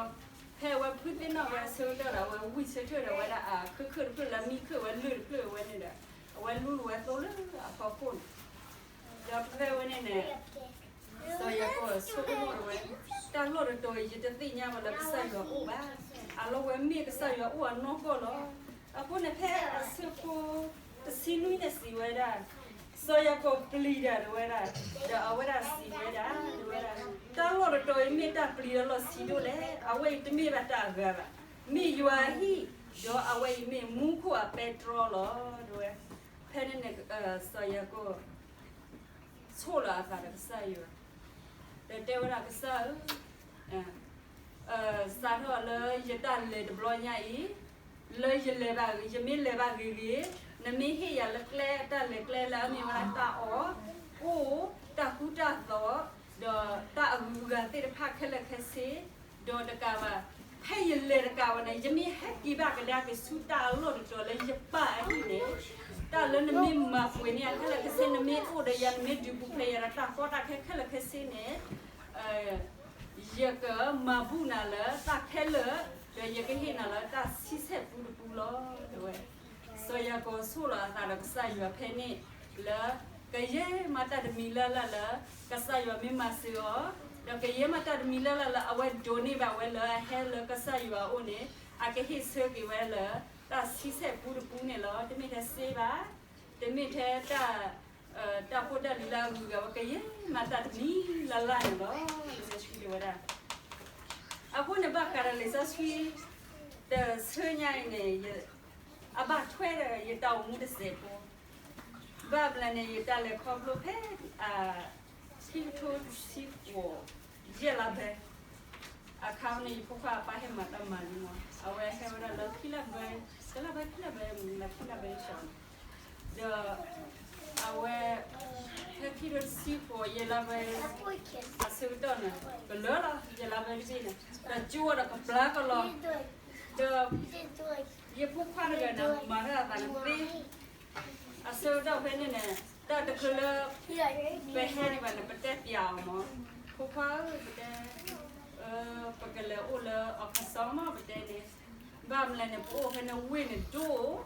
ဖဲအဝဲဖုသ့ၣ်နီၣ်ဝဲဆၢကတီၢ်ဒီး အဝဲဝံၢ်ဆၢထၢၣ်ဒီးဝဲဒၣ်အခုၣ်ခုၣ်တဖျၢၣ်လၢမံခုၣ်ဝဲလၢၢ်တဖျၢၣ်အဝဲန့ၣ်ဒီး, အဝဲလူလီၤဝဲသိလၢအဖီခိၣ်န့ၣ်, ဒီးဖဲဝဲန့ၣ်န့ၣ် စီၤယၤကိာ်ဆိကမိၣ်ဝဲ, တၢ်လီၢ်တတီၤအံၤ ယတသ့ၣ်ညါဘၣ်လၢကစၢ်ယွၤအိၣ်ဘၣ်, အလီၢ်ဝဲမ့ၢ်ကစၢ်ယွၤအိၣ်အနီၢ်ကီၢ်လီၤ. အဃိန့ၣ်ဖဲအဆၢဖိတဆံနွံန့ၣ်စံးဝဲဒၣ်, စီၤယၤကိာ်ပျံၤတၢ်တဲဝဲဒၣ်, ဒီးအဝဲဒၣ်စံးဝဲဒၣ်, တဲဝဲဒၣ်, တၢ်လီၢ်တတီၤအံၤမ့ၢ်တၢ်ပျံၤဒီးလီၢ်ဆံးဒိၣ်လဲၣ်, အဝဲအံၤတမ့ၢ်ဘၣ်တၢ်အဂၤဘၣ်, မ့ၢ်ယွၤအဟံၣ်, ဒီးအဝဲအံၤမ့ၢ်မူခိၣ်အပဲတြီလီၤ, တဲဝဲ. ဖဲန့ၣ်န့ၣ် စီၤယၤကိာ် ဆိၣ်လီၤအသးဒီးကစၢ်ယွၤ, ဒီးတဲဝဲဒၣ်ကစၢ်ဧၢ, စးထီၣ်လၢယတၢ်လဲၤတဘျီညါအံၤ, လၢယလဲၤဘၣ်ဂ့ၤ, ယမ့ၢ်လဲၤဘၣ်ဂ့ၤဂ့ၤ, နမ့ၢ်ဟ့ၣ်ယၤလၢကျဲ တၢ်လဲၤကျဲလၢအမ့ၢ်ဝဲဒၣ်တၢ်အီၣ်, အိၣ်, တၢ်ကူတၢ်သိး, ဒီးတၢ်အဂုၤအဂၤသ့ၣ်တဖၣ်ခဲလၢာ်ခဲဆ့, ဒီးတကးဘၣ်, ဖဲယလဲၤတကးဘၣ်န့ၣ် ယမ့ၢ်ဟဲက့ၤဘၣ်ကဒါက့ၤဆူတၢ်အလီၢ်တတီၤလၢယပၢ်အဟံၣ်န့ၣ်, တၢ်လၢနမ့ၢ်မၤပှဲၤန့ၢ်ယၤခဲလၢာ်ခဲဆ့ နမ့ၢ်အိၣ်ဒီးယၤ နမ့ၢ်ဒုးပူၤဖျဲးယၤဒီးတၢ်ကီတၢ်ခဲခဲလၢာ်ခဲဆ့န့ၣ် ယကမၤဘူၣ်နၤလၢတၢ်ခဲလၢာ်, ဒီးယကဟ့ၣ်နၤလၢတၢ်ဆံဆဲၣ်ပူတပူလီၤ တဲဝဲ. စီၤယၤကိာ်ဆိၣ်လီၤအသးဒီးကစၢ်ယွၤဖဲန့ၣ်လၢ ကယဲၢ်မးတၢ်တမံၤလၢ်လၢ်လၢ ကစၢ်ယွၤမ့ၢ်မၤစၢၤအီၤ, ဒီးကယဲၢ်မးတၢ်တမံၤလၢ်လၢ်လၢ အဝဲဒိးန့ၢ်ဘၣ်ဝဲလၢအဟဲလၢကစၢ်ယွၤအအိၣ်န့ၣ် အကဟ့ၣ်ဆၢက့ၤဝဲလၢ တၢ်ဆံဆဲၣ်ပူတပူန့ၣ်လီၤ. တမ့ၢ်ထဲစ့ဘၣ်, တမ့ၢ်ထဲတၢ် တၢ်ဖိတၢ်လံၤလၢအဂုၤအဂၤဝဲ ကယဲၢ်မးတၢ်တမံၤလၢ်လၢ်န့ၣ်လီၤ. လံာ်စီဆှံတဲဝဲဒၣ်. အဃိန့ၣ်ဘၣ်ဃးဒီးလံာ်စီဆှံ တဆၢညါအံၤန့ၣ် အဘၣ်ထွဲဒီးယတၢ်အိၣ်မူတစဲးဖိ, ဘၣ်ဘျီန့ၣ် ယတၢ်လဲၤခီဖျိဖဲ ထံကထိတဆံဃိး ယဲၢ်လါဘဲ အခါန့ၣ် ယဖိခွါအပၢ်ဟဲမၤတၢ်မၤန့ၣ်မး, အဝဲဟဲဝဲဒၣ်လၢခံလါဘဲ, တလါဘဲ ခံလါဘဲ မုၢ်လၢခံလါဘဲစှၤန့ၣ်, ဒီး အဝဲ ဖဲခံထိတဆံဃိး ယဲၢ်လါဘဲ အဆၢကတီၢ်န့ၣ် ကလၢာ်လီၤ ယဲၢ်လါဘဲတဘ့ၣ်န့ၣ် ဒီးကၠိဒီးကဘျါကီးလီၤ ဒီး ယဖိခွါတဂၤန့ၣ် မၤတၢ်အသးန့ၣ်သ့ အဆၢကတီၢ်ဖဲန့ၣ်န့ၣ် တၢ်တချုးလၢ ပဟဲဒံးဘၣ်န့ၣ် ပတဲပျးအီၤမး, ဖိခွါဧၢ ပတဲ, ပကလဲၤအိၣ်လၢ Arkansas မး ပတဲန့ၣ်, ဘၣ်မနုၤလဲၣ်န့ၣ် ပအိၣ်ဖဲန့ၣ်ဝ့ၢ်န့ၣ်ဒိၣ်,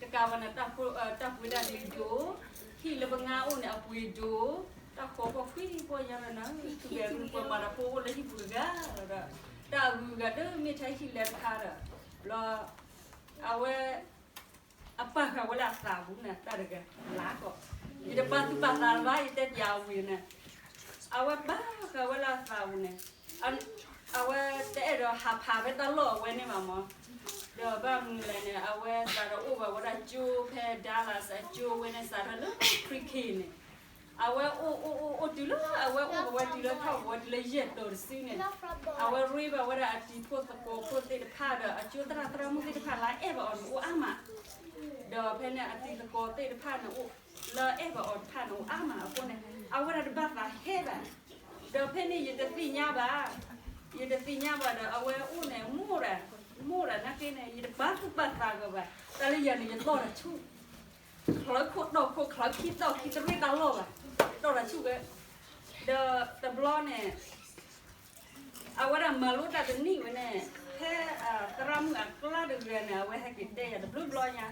တကးဘၣ်န့ၣ် တၢ်ပှ့ၤတၢ်လံၤဒိၣ်, ဟံၣ်လၢပငါအိၣ်န့ၣ် အပှ့ၤဒိၣ်, တၢ်ဃီၤပှၤခွံပှၤညါဒီးနၤ, ပှၤမၤတၢ်ဖိအိၣ်လၢဟံၣ်ပူၤတဂၤဒီး, တၢ်အဂုၤအဂၤတမ့ၢ်ထဲဟံၣ်လဲၤတခါဒီး, ဘျီ အဝဲ အပာ်ဃာ်ဝဲလၢအသးပူၤန့ၣ် တၢ်တဂၤ လၢကီး, ယတပာ်သူၣ်ပာ်သးလၢၤဘၣ် ယတဲပျးအဝံၤန့ၣ်, အဝဲပာ်ဃာ်ဝဲလၢအသးပူၤန့ၣ်, အဝဲတအဲၣ်ဒိးဟးဖးဖဲတၢ်လီၢ်အဝဲန့ၣ်ဘၣ်မး, ဒီးဘၣ်မနုၤလဲၣ်န့ၣ် အဝဲစးထီၣ်အိၣ်ဘၣ်ဝဲဒၣ်ကၠိဖဲ Dallas အကၠိဝဲန့ၣ် စးထီၣ်လၢ pre-K န့ၣ် အဝဲအိၣ်အိၣ်အိၣ်အိၣ်တုၤလၢ အဝဲအိၣ်ဘၣ်ဝဲတုၤလၢထီၣ်ဘၣ်ဝဲတုၤလၢယဲၢ်တီၤတစုန့ၣ်, အဝဲရ့ဘၣ်ဝဲဒၣ်အတံၤဖိသကိးဖိသ့ၣ်တဖၣ်ဒီး အကၠိသရၣ်သရၣ်မုၣ်သ့ၣ်တဖၣ်လၢအအဲၣ်ဘၣ်အီၤန့ၣ်အိၣ်အါမး, ဒီးဖဲန့ၣ်အတံၤသကိးသ့ၣ်တဖၣ်န့ၣ်အိၣ်, လၢအအဲၣ်ဘၣ်အီၤတဖၣ်န့ၣ်အိၣ်အါမးအဃိန့ၣ်, အဝဲဒၣ်တဘၣ်သးဟဲဘၣ်, ဒီးဖဲန့ၣ်ယတသ့ၣ်ညါဘၣ်, ယတသ့ၣ်ညါဘၣ်ဒီး အဝဲအိၣ်န့ၣ် မိၢ်ဒၣ်, မိၢ်ဒၣ်နာ်က့န့ၣ် ယတပာ်သူၣ်ပာ်သးကဘၣ်, တၢ်လၢယၤန့ၣ် ယတီၢ်တၢ်ဆူၣ် ချၢခိၣ်တီၢ်ခိၣ် ချၢခံတီၢ်ခံတရ့တၢ်လီၢ်ဘၣ်, တီၢ်တၢ်ဆူၣ်ဝဲ, ဒီးတဘျီန့ၣ် အဝဲဒၣ်မၤလိတၢ်တနံၣ်ဝဲန့ၣ်, ဖဲသရၣ်မုၣ်အကျါတဂၤန့ၣ် အဝဲဟဲက့ၤတဲယၤတဘျီဘျီညါ,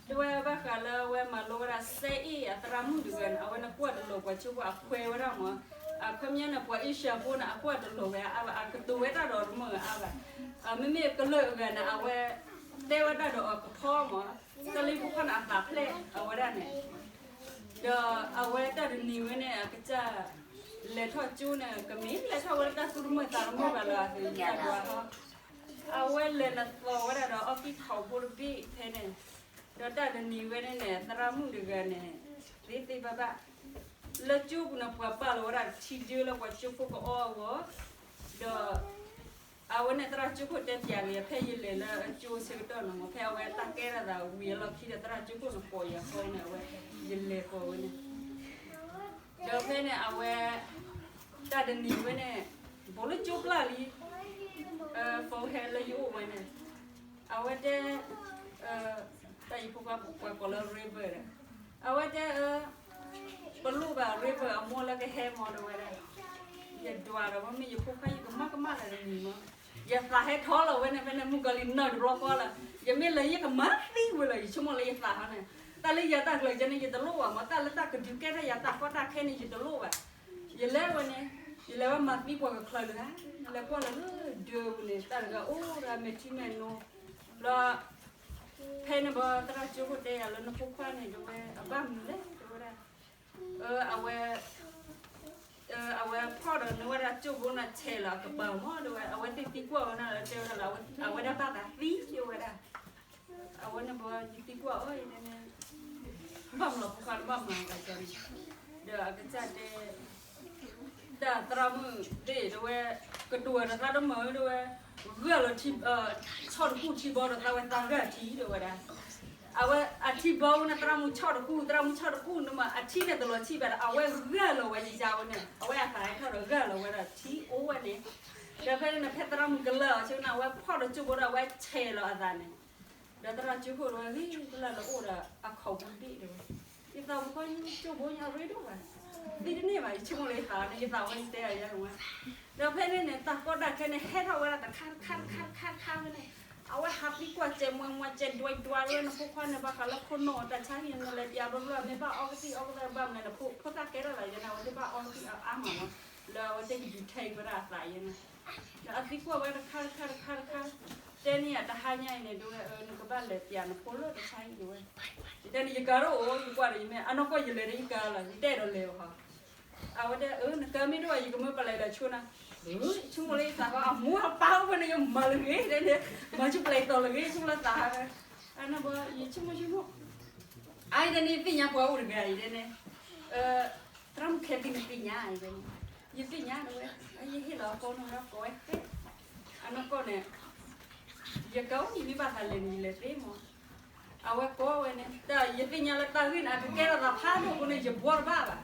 တဲဝဲဘၣ်ဃးလၢအဝဲမၤလိဝဲဒၣ် စဲအ့ၣ် အသရၣ်မုၣ်တဂၤန့ၣ် အဝဲန့ၣ်ကွၢ်တလိာ်ပှၤကၠိဖိအခွဲးဝဲဒၣ်မး, အခီပညီန့ၣ် ပှၤအ့ရှၢဖိန့ၣ် အကွၢ်တလိာ်ဝဲအါဘၣ်, အကတိၤဝဲတၢ်ဒီးတမုာ်အါဘၣ်, မ့မ့ၢ်ကလုာ်အဂၤန့ၣ် အဝဲ တဲဝဲတၢ်ဒီးအကဖီမး, တၢ်လၢဖိခွါန့ၣ်အသးဖျဲးအဝဲဒၣ်န့ၣ်, ဒီးအဝဲတၢ်တနံၤဝဲန့ၣ် အကစၢ်လဲၤထီၣ်ကၠိန့ၣ် ကမ့ၢ်လဲၤထီၣ်ဝဲလၢတၢ်သူၣ်တမုာ်သးတမုာ်ဘၣ်လၢအသုးတၢ်ဒွးထီၣ်, အဝဲလဲၤနသီဝဲဒၣ်ဒီးအီၣ်ကံၢ်ခီဖိတဘ့ၣ်ဖဲန့ၣ်, ဒီးတၢ်တနံၤဝဲန့ၣ်န့ၣ် သရၣ်မုၣ်တဂၤန့ၣ် သ့သ့ဘၣ်ဘၣ်, လၢကၠိပူၤန့ၣ် ပှၤပာ်လီၤဝဲဒၣ်ထံဒၢလၢပှၤကၠိဖိကအီၣ်အဂီၢ်, ဒီး အဝဲန့ၣ်သရၣ်ကၠိခိၣ်တဲပျးလံ ဖဲယလဲၤလၢကၠိဆၢကတီၢ်န့ၣ်မး ဖဲအဝဲတၢ်ကဲထီၣ်သးဝံၤအလီၢ်ခံဒီး သရၣ်ကၠိခိၣ်န့ၣ်ကိးယၤဃီန့ၣ် အဝဲ ယလဲၤကိးဝဲန့ၣ်, ဒီးဖဲန့ၣ်အဝဲ တၢ်တနံၤဝဲန့ၣ် ဘူးလၢကၠိပျၢ်လံ, ဖိဟဲလၢယအိၣ်ဝဲန့ၣ်, အဝဲတဲ တၢ်ယဖိခွါပှၤကိးလၢ River ဒီး အဝဲတဲ ပလိၣ်ဘၣ် River အမိၢ်လၢကဟဲမး တဲဝဲဒၣ်, ယဒွးဒီး မ့မ့ၢ်ယဖိခွါ ယကမၣ်ကမၣ်လၢတမံၤမး, ယသးဟဲထီၣ်လီၤဝဲန့ၣ် ဖဲန့ၣ်မုၣ်ကီၤလံၤနၢၤတဘျီဃီလီၤ, ယမ့ၢ်လဲၤယကမၤသံဝဲလီၤ ယဆိကမိၣ်လၢယသးဟီန့ၣ်, တၢ်လၢယၤတၢ်ကျၢၤကဲန့ၣ် ယတလိၣ်ဘၣ်မး, တၢ်လၢတၢ်ကဒုးကဲထီၣ်ယၤတၢ်ကီတၢ်ခဲန့ၣ် ယတလိၣ်ဘၣ်, ယလဲၤဝဲန့ၣ်, ယလဲၤဝဲမၤသံပှၤကချၢလၢၤဧါ, လဲၤကွၢ်လၢလၢဒၢပူၤန့ၣ် တၢ်တဂၤအိၣ်ဒီးမဲာ်ထံမဲာ်နိ, ဘျီ ဖဲန့ၣ်ဘၣ် သရၣ်ကၠိခိၣ်တဲယၤလၢနဖိခွါန့ၣ် တဲဝဲ အဘၣ်မနုၤလဲၣ် တဲဝဲဒၣ်, အဝဲ အဝဲဖီၣ်ဒီးနဝဲဒၣ်ကၠိဘိန့ၣ်ဆဲးလီၤအကပၤမး တဲဝဲ, အဝဲသ့ၣ်သံကွၢ်ဝဲဒၣ်လၢတဲဝဲဒၣ်လၢ အဝဲဒၣ်ဘၣ်သးသံ တဲဝဲဒၣ်, အဝဲန့ၣ်ဘၣ် ယသံကွၢ်အီၤ ယတဲန့ၣ်, ဘၣ်မနုၤဖိခွါတဘၣ်မၤကန့ၣ်, ဒီးအကစၢ်တဲ တၢ်သရၣ်မုၣ်သ့ၣ်တဲဝဲ, ကတိၤဝဲဒီးသးတမုာ်တဲဝဲ, ဂၢၢ်လီၤ ဆီၣ်တကူၣ်ထံဘီဒီးသးဝဲသးဂၢၢ်ထံတဲဝဲဒၣ်, အဝဲအထံဘီဝဲန့ၣ် သရၣ်မုၣ်ဆီၣ်တကူၣ် သရၣ်မုၣ်ဆီၣ်တကူၣ်န့ၣ်မး အထံန့ၣ်တလီၤဆံးဘၣ်ဒီး အဝဲဂၢၢ်လီၤဝဲယယါဝဲန့ၣ် အဝဲအသးဟဲထီၣ်ဒီးဂၢၢ်လီၤဝဲဒီးထံအိၣ်ဝဲန့ၣ်, ဒီးဖဲန့ၣ် ဖဲသရၣ်မုၣ်ကလၢာ်အီၤဆၢကတီၢ်န့ၣ် အဝဲဖီၣ်ဒီးကၠိဘိဒီး အဝဲဆဲးလီၤအသးန့ၣ် ဒီးသရၣ်ကၠိခိၣ်တဲဝဲ ဂ့ၤကလၢာ်လၢအိၣ်ဒီးအခီၣ်ဖိတဘ့ၣ်တဲဝဲ, ယသးဖိခွါကၠိဘိညါရ့ဒိၣ်ဘၣ်, သံတန့ၢ်ဘၣ် ယဆိကမိၣ်လၢယသးန့ၣ် ယသးဝဲယတဲအယါဝဲ, ဒီးဖဲန့ၣ်န့ၣ် တၢ်ကီတၢ်ခဲန့ၣ် ဟဲထီၣ်ဝဲဒၣ်တခါတခါတခါတခါတခါဝဲန့ၣ်, အဝဲဟးသံကွၢ်စဲးမွဲမွဲစဲးဒွဲဒွဲဝဲန့ၣ် ဖိခွါန့ၣ် ဘၣ်ဃးလၢခိၣ်နူာ်တၢ်ဆါဟံၣ်န့ၣ် လဲၤပျးဘျီဘျီ မ့ၢ်ဘၣ်အီကသံၣ်အီကသီဘၣ်မနုၤန့ၣ် ဖိသၣ်ကဲထီၣ်လၢယဲန့ၣ် အဝဲသ့ၣ်ဘၣ်အီကသံၣ်အါမးမး, လၢအဝဲသ့ၣ်ကဒုးထဲးဝဲဒၣ်အသးယဲန့ၣ် ဒီးအသံကွၢ်ဝဲတခါတခါတခါတခါ, တဲန့ၢ်ယၤတဟါညါအံၤန့ၣ် တဲဝဲ နကဘၣ်လဲၤပျးနဖိလၢတၢ်ဆါဟံၣ်တဲဝဲ, ယတဲန့ၣ် ယကၤတအိၣ် ယကွၢ်ဒီးယမ့ၢ် အနီၢ်ကီၢ်ယလဲၤဒီးယကၤလီၤ ယတအဲၣ်ဒိးလဲၤဘၣ်ဟီ, အဝဲတဲ နကၤမ့ၢ်တအိၣ် ယကမၢပလဲၤဒီးဆိနၤ, ဆိကမိၣ်လၢယသးဟီ အမိၢ်အပၢ်အိၣ်ဖဲန့ၣ် ယမၤလၢဂ့ၤတဲန့ၣ်, မၤဆူၣ်ပလဲၤသီလၢဂ့ၤ ဆိကမိၣ်လၢသးဟီ, အနီၢ်ဘီ ယဆိကမိၣ်ဆိကမိၣ် အါ ယတဲန့ၣ် ယသ့ၣ်ညါပှၤအိၣ်တဂၤ ယတဲန့ၣ်, သရၣ်မုၣ်ခဲသံနသ့ၣ်ညါ ယတဲန့ၣ်, ယသ့ၣ်ညါတဲဝဲ, ယဟ့ၣ်လီၤအဖီနိၣ်ဒီးကိးဝဲသ့, အနီၢ်ကီၢ်န့ၣ်, ယကၤအိၣ် ယမ့ၢ်ဘၣ်သးလဲၤန့ၣ် ယလဲၤသ့မး, အ အဝဲကိးဝဲန့ၣ် တၢ်ယသ့ၣ်ညါလၢတၢ်ဂ့ၢ်န့ၣ် အကကဲထီၣ်သးဖးဒိၣ်အဃိန့ၣ် ယဘှီတဘၣ်ဘၣ်.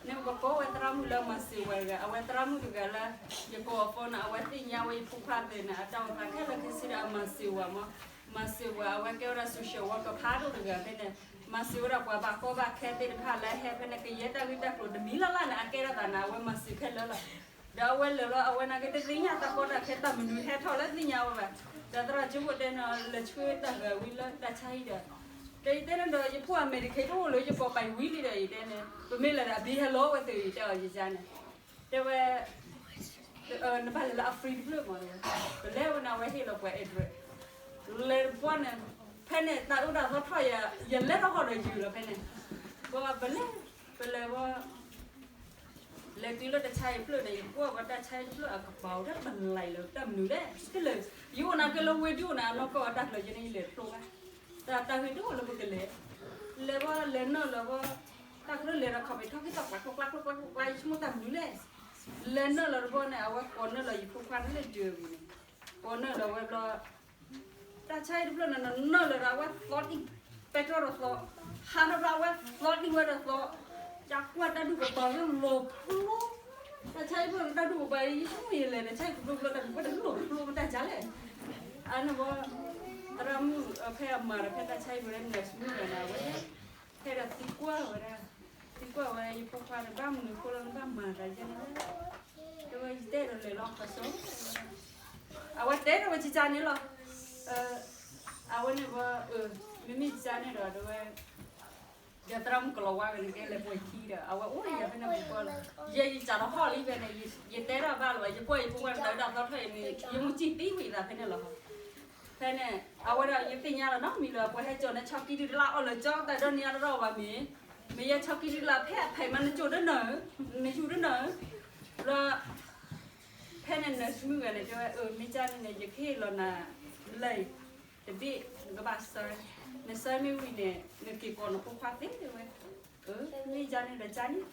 န့ၣ်ပကိးဝဲသရၣ်မုၣ်လၢမၤစၢၤဝဲတဂၤ, အဝဲသရၣ်မုၣ်တဂၤလၢ ယကိးအ phone န့ၣ် အဝဲသ့ၣ်ညါဝဲယဖိခွါသ့ၣ်န့ၣ် အတၢ်အိၣ်သးခဲလၢာ်ခဲဆ့ဒီးအမၤစၢၤဝဲမး, မၤစၢၤဝဲ အဝဲကဲဝဲဒၣ် social worker ဖးဒိၣ်တဂၤဖဲန့ၣ်, မၤစၢၤဝဲဒၣ်ပှၤဘၣ်ကီဘၣ်ခဲသ့ၣ်တဖၣ်လၢဟဲဖဲန့ၣ် ကယဲၢ်တၢ်ဂ့ၢ်တၢ်ကျိၤတမံၤလၢ်လၢ်န့ၣ် အကဲထီၣ်သးန့ၣ် အဝဲမၤစၢၤခဲလၢာ်လီၤ. ဒီးအဝဲလၢာ်လီၤ အဝဲနာ်က့တသ့ၣ်ညါတၢ်ကီတၢ်ခဲ တၢ်မနုၤဟဲထီၣ်လၢသ့ၣ်ညါဝဲဘၣ်. ဒီးသရၣ်ကၠိဖိတဲန့ၣ် လဲၤဆှၢတၢ်ဂၤဝံၤလၢတၢ်ဆါဟံၣ်ဒီး ဒီးယတဲန့ၣ်ဒီး ယဖိအမဲာ်တခ့တအိၣ်လၢယကိးပာ်ဝံၤလံဒီး ယတဲန့ၣ် ပမ့ၢ်လဲၤဒီးအဘံဟဲလီၤဝဲသ့ၣ် ယတဲအီၤယၤန့ၣ်, တဲဝဲ နဘၣ်လဲၤလၢအ free တဖျၢၣ်မး, ပလဲၤဝဲန့ၣ် အဝဲဟ့ၣ်လီၤပှၤ address, လဲၤတဘျီန့ၣ် ဖဲန့ၣ်တၢ်အၢတၢ်သီထီၣ်ယၤ ယလဲၤထီၣ်ဃီဒီးယုာ်လီၤဖဲန့ၣ်, ပဝဲပလဲၤ ပလဲၤဝဲ လဲၤတုၤလၢတၢ်ဆါဟံၣ်တဖျၢၣ်န့ၣ် ယကွၢ်ဝဲတၢ်ဆါဟံၣ်တဖျၢၣ်အကပၤအိၣ်ထဲပလံၤလၢတၢ်မနုၤလဲၣ်, ကလဲၤ ယအိၣ်နာ်က့လၢဝ့ၢ်ဒူၣ်န့ၣ် အနီၢ်ကီၢ်အတၢ်ကျၢၤယဲန့ၣ် ယလဲၤတဖျိဘၣ်, တၢ်တၢ်ဂ့ၢ်တအိၣ်လၢပကလဲၤ, လဲၤဝဲလဲၤနုာ်လီၤဝဲ, တၢ်ကရၢလဲၤဒီး ခီပ့ၤထီၣ်က့ၤတၢ်ပှၤကျိကျါကျိကျါကျိကျါ ယဆိကမိၣ်တၢ်မနုၤလဲၣ်, လဲၤနုာ်လီၤတဘျီန့ၣ် အဝဲကိးနုာ်လီၤယဖိခွါန့ၣ်လၢဒၢးပူၤန့ၣ်, ကိးနုာ်လီၤဝဲဘျီ တၢ်ဆါဟံၣ်တဖျၢၣ်န့ၣ် နနုာ်လီၤဒီးအဝဲသီတံၢ် ပဲတြီဒီးသီ, ဟးထီၣ်ဘျီအဝဲသီတံၢ်ဝဲဒီးသီ, ယကွၢ်တၢ်ဒူၣ်ကပၤလၢလီၤဖျိ, တၢ်ဆါဟံၣ်တဖျၢၣ်န့ၣ် တၢ်ဒူၣ်ကပၤ ယဆိကမိၣ်ယလဲၤဒီး ဆါဟံၣ်ကဖျိဖျိ တၢ်ဒူၣ်ကပၤတလီၤဖျိမတၢ်ကလဲၣ်, အန့ၣ်ဘီ သရၣ်မုၣ်ဖဲအမၤဒီး ဖဲတၢ်ဆါဟံၣ်ဝဲန့ၣ် နၢ်စမုၣ်ဂၤန့ၣ် အဝဲ ဖဲဒီးသံကွၢ်ဝဲဒၣ်, သံကွၢ်ဝဲ ယဖိခွါန့ၣ် ဘၣ်မနုၤအဃိလၢနဘၣ်မၤသးယဲန့ၣ်လဲၣ်, တဲဝဲ ယတဲဒီးလဲၤလီၤခီၣ်ဆိ, အဝဲတဲဒီးဝဲကကန့ၣ်လီၤ, အဝဲန့ၣ်ဝဲ, မ့မ့ၢ်ကကန့ၣ်ဒီး တဲဝဲ, ဒီးသရၣ်မုၣ်ကလီၤဝါဂၤန့ၣ် ကဲလဲၤပိာ်ယခံဒီး အဝဲအိၣ်ဒီးယၤဖဲန့ၣ်ပူၤကွၢ်လီၤ, ယဲယစးထီၣ်ဟီၣ်လံဖဲန့ၣ်, ယတဲတၢ်ဘၣ်လၢၤဘၣ်, ယကွၢ်ယဖိခွါတၢ်အၢတၢ်သီထီၣ်အံၤန့ၣ် ယမူကံၣ်သံဝံၤသးဖဲန့ၣ်လီၤ. ဖဲန့ၣ် အဝဲဒၣ်ယသ့ၣ်ညါလီၤနီတမံၤလၢၤ ပှၤဟဲကၠီၤန့ၣ် ဆီကံဒုတလၢ်အီၣ်လၢၤကၠီ တၢ်ဒိးန့ၢ်အါတရီၣ်ဘၣ်မ့ၢ်, မ့ၢ်ယဲဆီကံဒုတလၢ်ဖဲအဖံးမး နကၠိၣ်တနၢၤ, နယူၤတနၢၤ, ဘျီ ဖဲန့ၣ် နၢ်စမုၣ်ဂၤန့ၣ် တဲဝဲ မ့ၢ်ကန့ၣ်န့ၣ် ယကဟ့ၣ်လီၤနၤ လံာ်တဘ့ၣ် နကဘၣ်ဆှၢ, နဆှၢမ့ၢ်ဝံၤန့ၣ် နက့ၤကိးနဖိခွါသ့ တဲဝဲ, မ့ၢ်ကန့ၣ်ဒီးကန့ၣ်,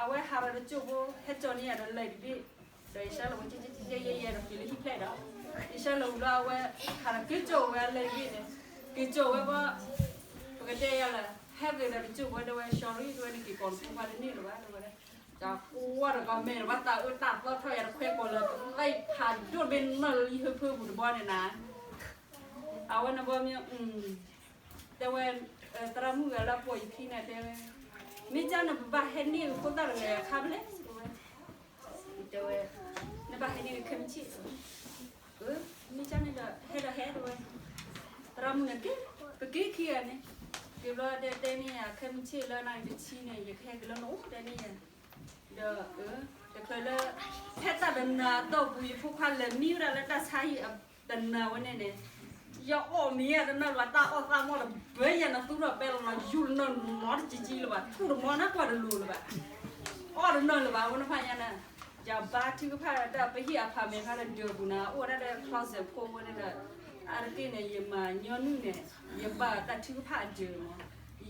အဝဲဟးဒီးတကၠိၣ်ဖိ ဟဲကၠီၤန့ၢ်ယၤဒီးလံာ်တဘ့ၣ်, ဒီးယဆှၢလီၤဝဲ ကဲကဲကဲကဲ ယဲယဲဒီးက့ၤလၢဟံၣ်ဖျဲၣ်ဒီး, ယဆှၢလီၤဝံၤလီၤ အဝဲဟးဒီးက့ၤကၠီၤဝဲလံာ်တဘ့ၣ်န့ၣ်, က့ၤကၠီၤဝဲဘီ ပကတဲယၤလၢ ဟဲက့ၤဒီးတကၠိၣ်ဖိ တဲဝဲ sorry တဲဝဲ နက့ၤကိးနဖိခွါတန့ၢ်လၢၤဘၣ် တဲဝဲဒၣ်, တၢ်ကွၢ်တကီၢ်မဲာ်တဘၣ် တၢ်အၢတၢ်သီထီၣ်ယၤတခွဲကိးလၢ သ့ၣ်ဖးဒိၣ်တဘ့ၣ်နုာ်လၢဟံၣ်ဖၢပူၤတဘီန့ၣ်နၤ, အဝဲန့ၣ်ဘီမ့ၢ် တဲဝဲ, သရၣ်မုၣ်ဂၤလၢပိာ်ယခံန့ၣ် တဲဝဲ, မ့ၢ်ကန့ၣ် ပဘၣ်ဟဲန့ၢ်အခိၣ်သၣ်တဂၤအခါဖဲလဲၣ် တဲဝဲ, တဲဝဲ, နဘၣ်ဟဲန့ၢ်ခဲမုၢ်ဆ့ၣ်, မ့ၢ်ကန့ၣ်ဒီး ဟဲဒီးဟဲ တဲဝဲ, သရၣ်မုၣ်န့ၣ်က့ၤ, ပက့ၤခံဂၤန့ၣ်, က့ၤဘျီတဲတဲန့ၢ်ယၤ ခဲမုၢ်ဆ့ၣ်လၢနံၣ်တဆံန့ၣ် ယကဟဲက့ၤလၢနအိၣ်တဲန့ၢ်ယၤ ဒီး တချုးလၢ ဖဲတၢ်တနၤအတီၢ်ပူၤ ယဖိခွါလဲၤမံဝဲဒၣ်လၢတၢ်ဆါဟံၣ်တနၤဝဲန့ၣ်န့ၣ်, ယအီၣ်မ့ၤယတနၢ်လၢၤဘၣ် တၢ်အီၣ်သးမီၢ်တဘၢယၤန့ၣ် သူထီၣ်ပဲလီၤနီၤ ယူၤတနီၤနီတကံကံလၢၤဘၣ် ထူၣ်တမီၤနၢ်ကွၢ်တလိၤလၢၤဘၣ်, အီၣ်တနၢၤလၢၤဘၣ် အဝဲန့ၣ်ဖးယၤန့ၣ်, ယဘါထုကဖၣ်တၢ်ပဟံၣ်အဖးမဲာ်ဖးလၢဒၢးပူၤန့ၣ် အိၣ်ဝဲဒၣ်လၢ closet ဖိဝဲန့ၣ်ဒီး, အါတက့ၢ်န့ၣ် ယမၤညီနုၢ်န့ၣ်, ယဘါတၢ်ထုကဖၣ်အဒၢးမး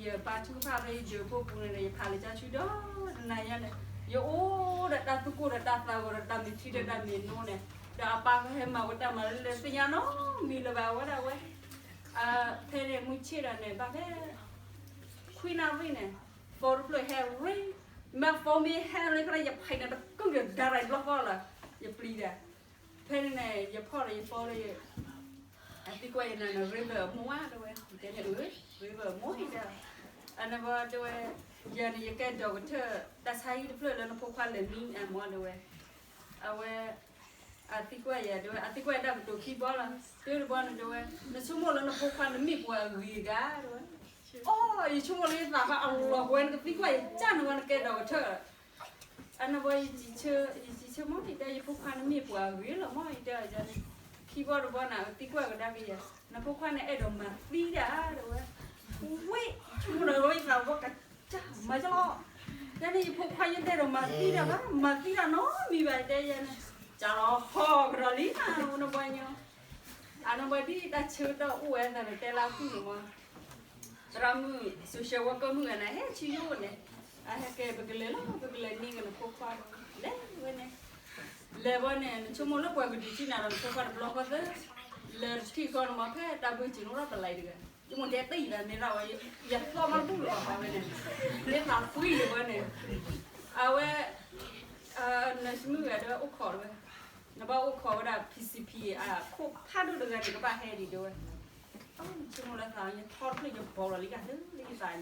ယဘါထုကဖၣ်ဖဲယဒၢးဖိပူၤန့ၣ်ဒီး ယဖးလၢကၠၢဆူဒီး တနၤညါန့ၣ်, ယအိၣ်ဒီးတၢ်သူၣ်ကိၢ်ဒီးတၢ်သးဂီၤဒီးတၢ်မ့ၢ်ထံဒီးတၢ်မ့ၢ်နိန့ၣ်, ဒီးအပၢ်ကဟဲမၤဝဲတၢ်မၤလၢလၢသ့ၣ်ညါနီတမံၤလၢၤဘၣ် အဝဲဒၣ်ဝဲ, ဖဲန့ၣ်မုၢ်ဆ့ၣ်ဒီးန့ၣ် ဘၣ်ဖဲ ခွံနၣ်ရံၣ်န့ၣ်, phone တဖျၢၣ်ဟဲရ့, မ့ၢ် phone မ့ၢ်ဟဲရ့ ခီယဖံးန့ၣ်တကုၢ်ဒီးဒါရၤဘျီဃီလီၤ, ယပျံၤဒီး, ဖဲန့ၣ်န့ၣ် ယဖီၣ်ဒီးယ phone လၢ အသံကွၢ်ယၤန့ၣ် River အမိၢ်ဧါ တဲဝဲ, ယတဲန့ၣ် အၢ River အမိၢ်အံၤဒီး, အန့ၣ်ဘီတဲဝဲ, ယၤန့ၣ် ယကဲ doctor တၢ်ဆါဟံၣ်တဖျၢၣ်လၢနဖိခွါလဲၤမံအမ့ၢ်တဲဝဲ, အဝဲ, အသံကွၢ်ယၤတဲဝဲ အသံကွၢ်ယၤတၢ်ကတိၤခံဘီလီၤ, တၢတဘီန့ၣ်တဲဝဲ, နဆိကမိၣ်လၢနဖိခွါနမ့ၢ်ပှၤအဂ့ၤဂၤတဲဝဲ, အိ ယဆိကမိၣ်လၢယသးဘၣ်အလီၢ်ဝဲ နကသံကွၢ်ယၤကန့ၣ်ဝဲ နကဲ doctor အန့ၣ်ဘီ ယစံးဆၢမ့ၢ် ယတဲ ယဖိခွါန့ၣ်မ့ၢ်ပှၤအဂ့ၤလီၤမ့ၢ် ယတဲန့ၣ်, ခံဘီတဘီန့ၣ် သံကွၢ်ကဒါက့ၤယၤ, နဖိခွါန့ၣ်အဲၣ်ဒိးမၤသံဒၣ်တဲဝဲ, ဝ့ၢ် ဆိကမိၣ်ဒီးဝဲယသးဘၣ်ကစၢ်မၤကလီ, ယဲန့ၣ် ယဖိခွါယတအဲၣ်ဒိးမၤသံဒၣ်ဘၣ် မၤသံဒၣ်နီတမံၤဘၣ် ယတဲယဲန့ၣ်, ကၢ်လီၤဟီၣ်ကဒီးလံနၤ နဘီညီ, အန့ၣ်ဘီဒ်တၢ်ဆၢကတီၢ်အိၣ်ဝဲသးန့ၣ် တဲလၢအပူၤန့ၣ်မ့ၢ် သရၣ်မုၣ် social worker မုၣ်ဂၤန့ၣ် ဟဲဆူယအိၣ်န့ၣ်, အဟဲကဲ ပကလဲၤလီၤ ပကလဲၤန့ၢ်က့ၤနဖိခွါဒီး လဲၤဝဲန့ၣ်, လဲၤဘီန့ၣ် နဆိကမိၣ်လၢပှၤကဒုးထံၣ်နၤဒီးနဖိခွါတဘျီဃီသၢ, လဲၤတထံၣ်ဃီန့ၣ်မ့ၢ် ဖဲတၢ်ဘၢၣ်စၢၤန့ၣ်အိၣ်ဒီးပလံးတဂၤ ယမိၢ်တဲတယံာ်လၢမ့ၢ်ရၣ်ဝဲ, ယသီၣ်မးဘူၣ်လီၤဝဲန့ၣ်, မ့ၢ်သးဖှံလီၤဝဲန့ၣ်, အဝဲ နၢ်စမုၢ်ဂၤဒီးအိၣ်ခိးဝဲ, နဘၣ်အိၣ်ခိးဝဲဒၣ် P C P အခိၣ်ဖးဒိၣ်တဂၤန့ၣ် ကဘၣ်ဟဲဒံးဒဝဲ, ဆိကမိၣ်လၢသး ယထီတဖျၢၣ်ယဘီလီၤလံယၤလၢလၢယသးညါ,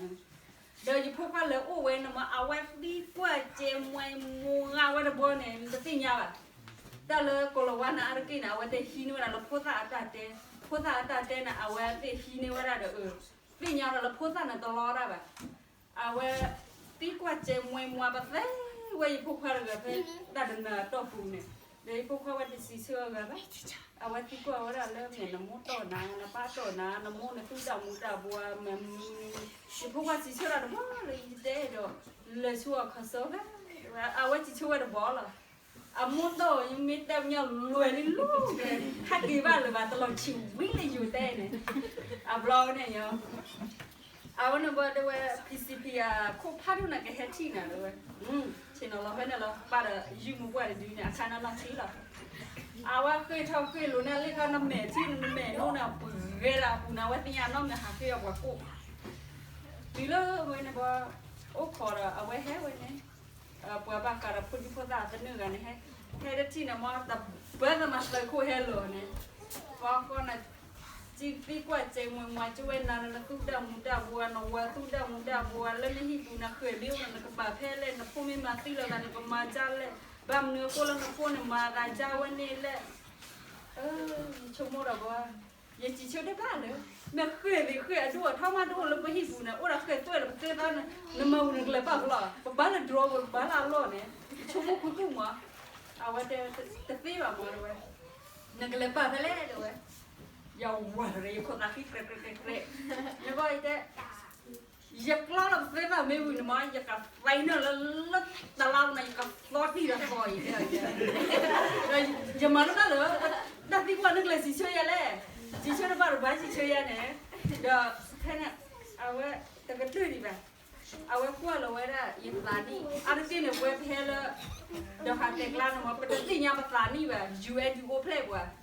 ဒီးယဖိခွါလၢအိၣ်ဝဲန့ၣ်မး အဝဲသံကွၢ်စဲးမွဲမွဲဝဲတဘီန့ၣ် နတသ့ၣ်ညါဘၣ်, တၢ်လၢကိၤလၤဝါန့ၣ် အါတက့ၢ်န့ၣ် အဝဲသ့ၣ်ဟံးန့ၢ်ဝဲဒၣ်လၢဖိသၣ်အတၢ်တဲ, ဖိသၣ်အတၢ်တဲန့ၣ် အဝဲသ့ၣ်ဟံးန့ၢ်ဝဲဒၣ်ဒီး သ့ၣ်ညါဒီးလၢဖိသၣ်န့ၣ်တလီတၢ်ဘၣ်, အဝဲသံကွၢ်စဲးမွဲမွဲ ပသဲဝဲယဖိခွါတဂၤဖဲ တၢ်တနၤအတီၢ်ပူၤန့ၣ်, ဒီးယဖိခွါဝဲတစံးဆၢအဂၤဘၣ်, အဝဲသံကွၢ်ဝဲဒၣ်လၢမ့ၢ်နမိၢ်တီၢ်နၤ နပၢ်တီၢ်နၤ နမိၢ်နသူၣ်တၢ်မူၤတၢ်ဘှီမ့ၢ်မနုၤ, ယဖိခွါစံးဆၢတၢ်တဘျီလၢယတဲဒီး လဲၤဆူအခီၣ်စီၤဝဲ, အဝဲစံးဆၢဝဲတဘျီလီၤ, အမိၢ်တီၢ်ယမ့ၢ်တဲပညိၣ်လွဲၤလံလီၤ, ဟဲက့ၤဘၣ်လၢၤဘၣ် တလီၤဆံးဝံၤလၢယိၤတဲန့ၣ်, အဘျီဝဲန့ၣ်ညီ အဝဲန့ၣ်ဘၣ်တဲဝဲ P C P အခိၣ်ဖးဒိၣ်န့ၣ်ကဟဲထံၣ်နၤတဲဝဲ, ဆ့ၣ်နီၤလီၤဖဲန့ၣ်လီၤ ပၢ်ဒီးယုၢ်မူပှၢ်တဒုန့ၣ် အခါန့ၣ်လီၤထံလီၤ, အဝဲဃ့ၢ်ထီၣ်ဃ့ၢ်လီၤန့ၣ် လ့ၣ်ထီၣ်နမဲာ်ထံၣ်နမဲာ်နိန့ၣ် ပှဲၤဒၣ်အပူၤန့ၣ် အဝဲသ့ၣ်ညါနီတမံၤဟးဃ့အီၣ်ပှၤကိၣ်, တုၤလၢဝဲန့ၣ်ဘၣ် အိၣ်ခိးဒီးအဝဲဟဲဝဲန့ၣ် ပှၤဘၣ်ဃးဒီးဖိဒံဖိသၣ်သနၢၣ်ဂၤန့ၣ် ဟဲတထံၣ်န့ၣ်မ့ၢ် တဘၣ်သးမၤသးခိၣ်ဟဲလီၤန့ၣ်, ပှၤဃီန့ၣ် စံးသံကွၢ်စဲးမွဲမွဲ ကဝဲနၤန့ၣ် နသူၣ်တၢ်မူၤတၢ်ဘှီ နဝၤသူၣ်တၢ်မူၤတၢ်ဘှီ လၢနဟံၣ်ပူၤန့ၣ် ဃဲၤမ့ၢ်အိၣ်န့ၣ် နကပာ်ဖဲလဲၣ် နဖိမ့ၢ်မၤသံလီၤသး နကမၤဒ်လဲၣ်, ဘၣ်မနုၤအဃိလၢနဖိန့ၣ်မၤသးဒ်ဝဲန့ၣ်လဲၣ်, ယဆိကမိၣ်ဒီးဘၣ် ယစံးဆၢတဘၣ်လၢ နဃဲၤသ့ဃဲၤအဒိၣ်အထီမးတအိၣ်လၢပဟံၣ်ပူၤန့ၣ် အိၣ်ဒီးဃဲၤသွဲၣ်လၢပသ့သီန့ၣ် နမၤဝံၤနကလဲၤပာ်ဖျီ ပဘၣ်လၢဒြီဝဲ ပဘၣ်လၢအလီၢ်န့ၣ် ယဆိကမိၣ်ခူသူၣ်မး, အဝဲတဲတသ့ဘၣ်မးတဲဝဲ, နကလဲၤပာ်ဖဲလဲၣ်တဲဝဲ, ယဝၤတရၢ ယခိၣ်သးဃံကြဲးကြဲးကြဲးကြဲး, နဘၣ်အံၤတဲ ယကျီလီၤပသ့သၣ်မ့ၢ်ဝံၤန့ၣ်မး ယကသံနၢ်လၢ လၢတလါန့ၣ် ယကသီတံၢ်ဒီးသီအံၤ, ယမၤတဘၣ်လၢၤ, တၢ်သံကွၢ်န့ၣ်ကလဲၤစံးဆၢယၤလဲၣ်, စံးဆၢတဘၣ်တဘၣ်စံးဆၢယၤန့ၣ်, ဒီးဖဲန့ၣ် အဝဲတကတၢၢ်ဒံးဘၣ်, အဝဲကွၢ်လီၤဝဲဒၣ်ယသးနံၣ် အါတက့ၢ်န့ၣ် ပဝဲပဟဲလၢ ဒီးဟးတဲကျါန့ၣ်မး ပတသ့ၣ်ညါပသးနံၣ်ဘၣ် ယူၤအဲၣ်ဒုးအိၣ်ဖျဲၣ်ပှၤ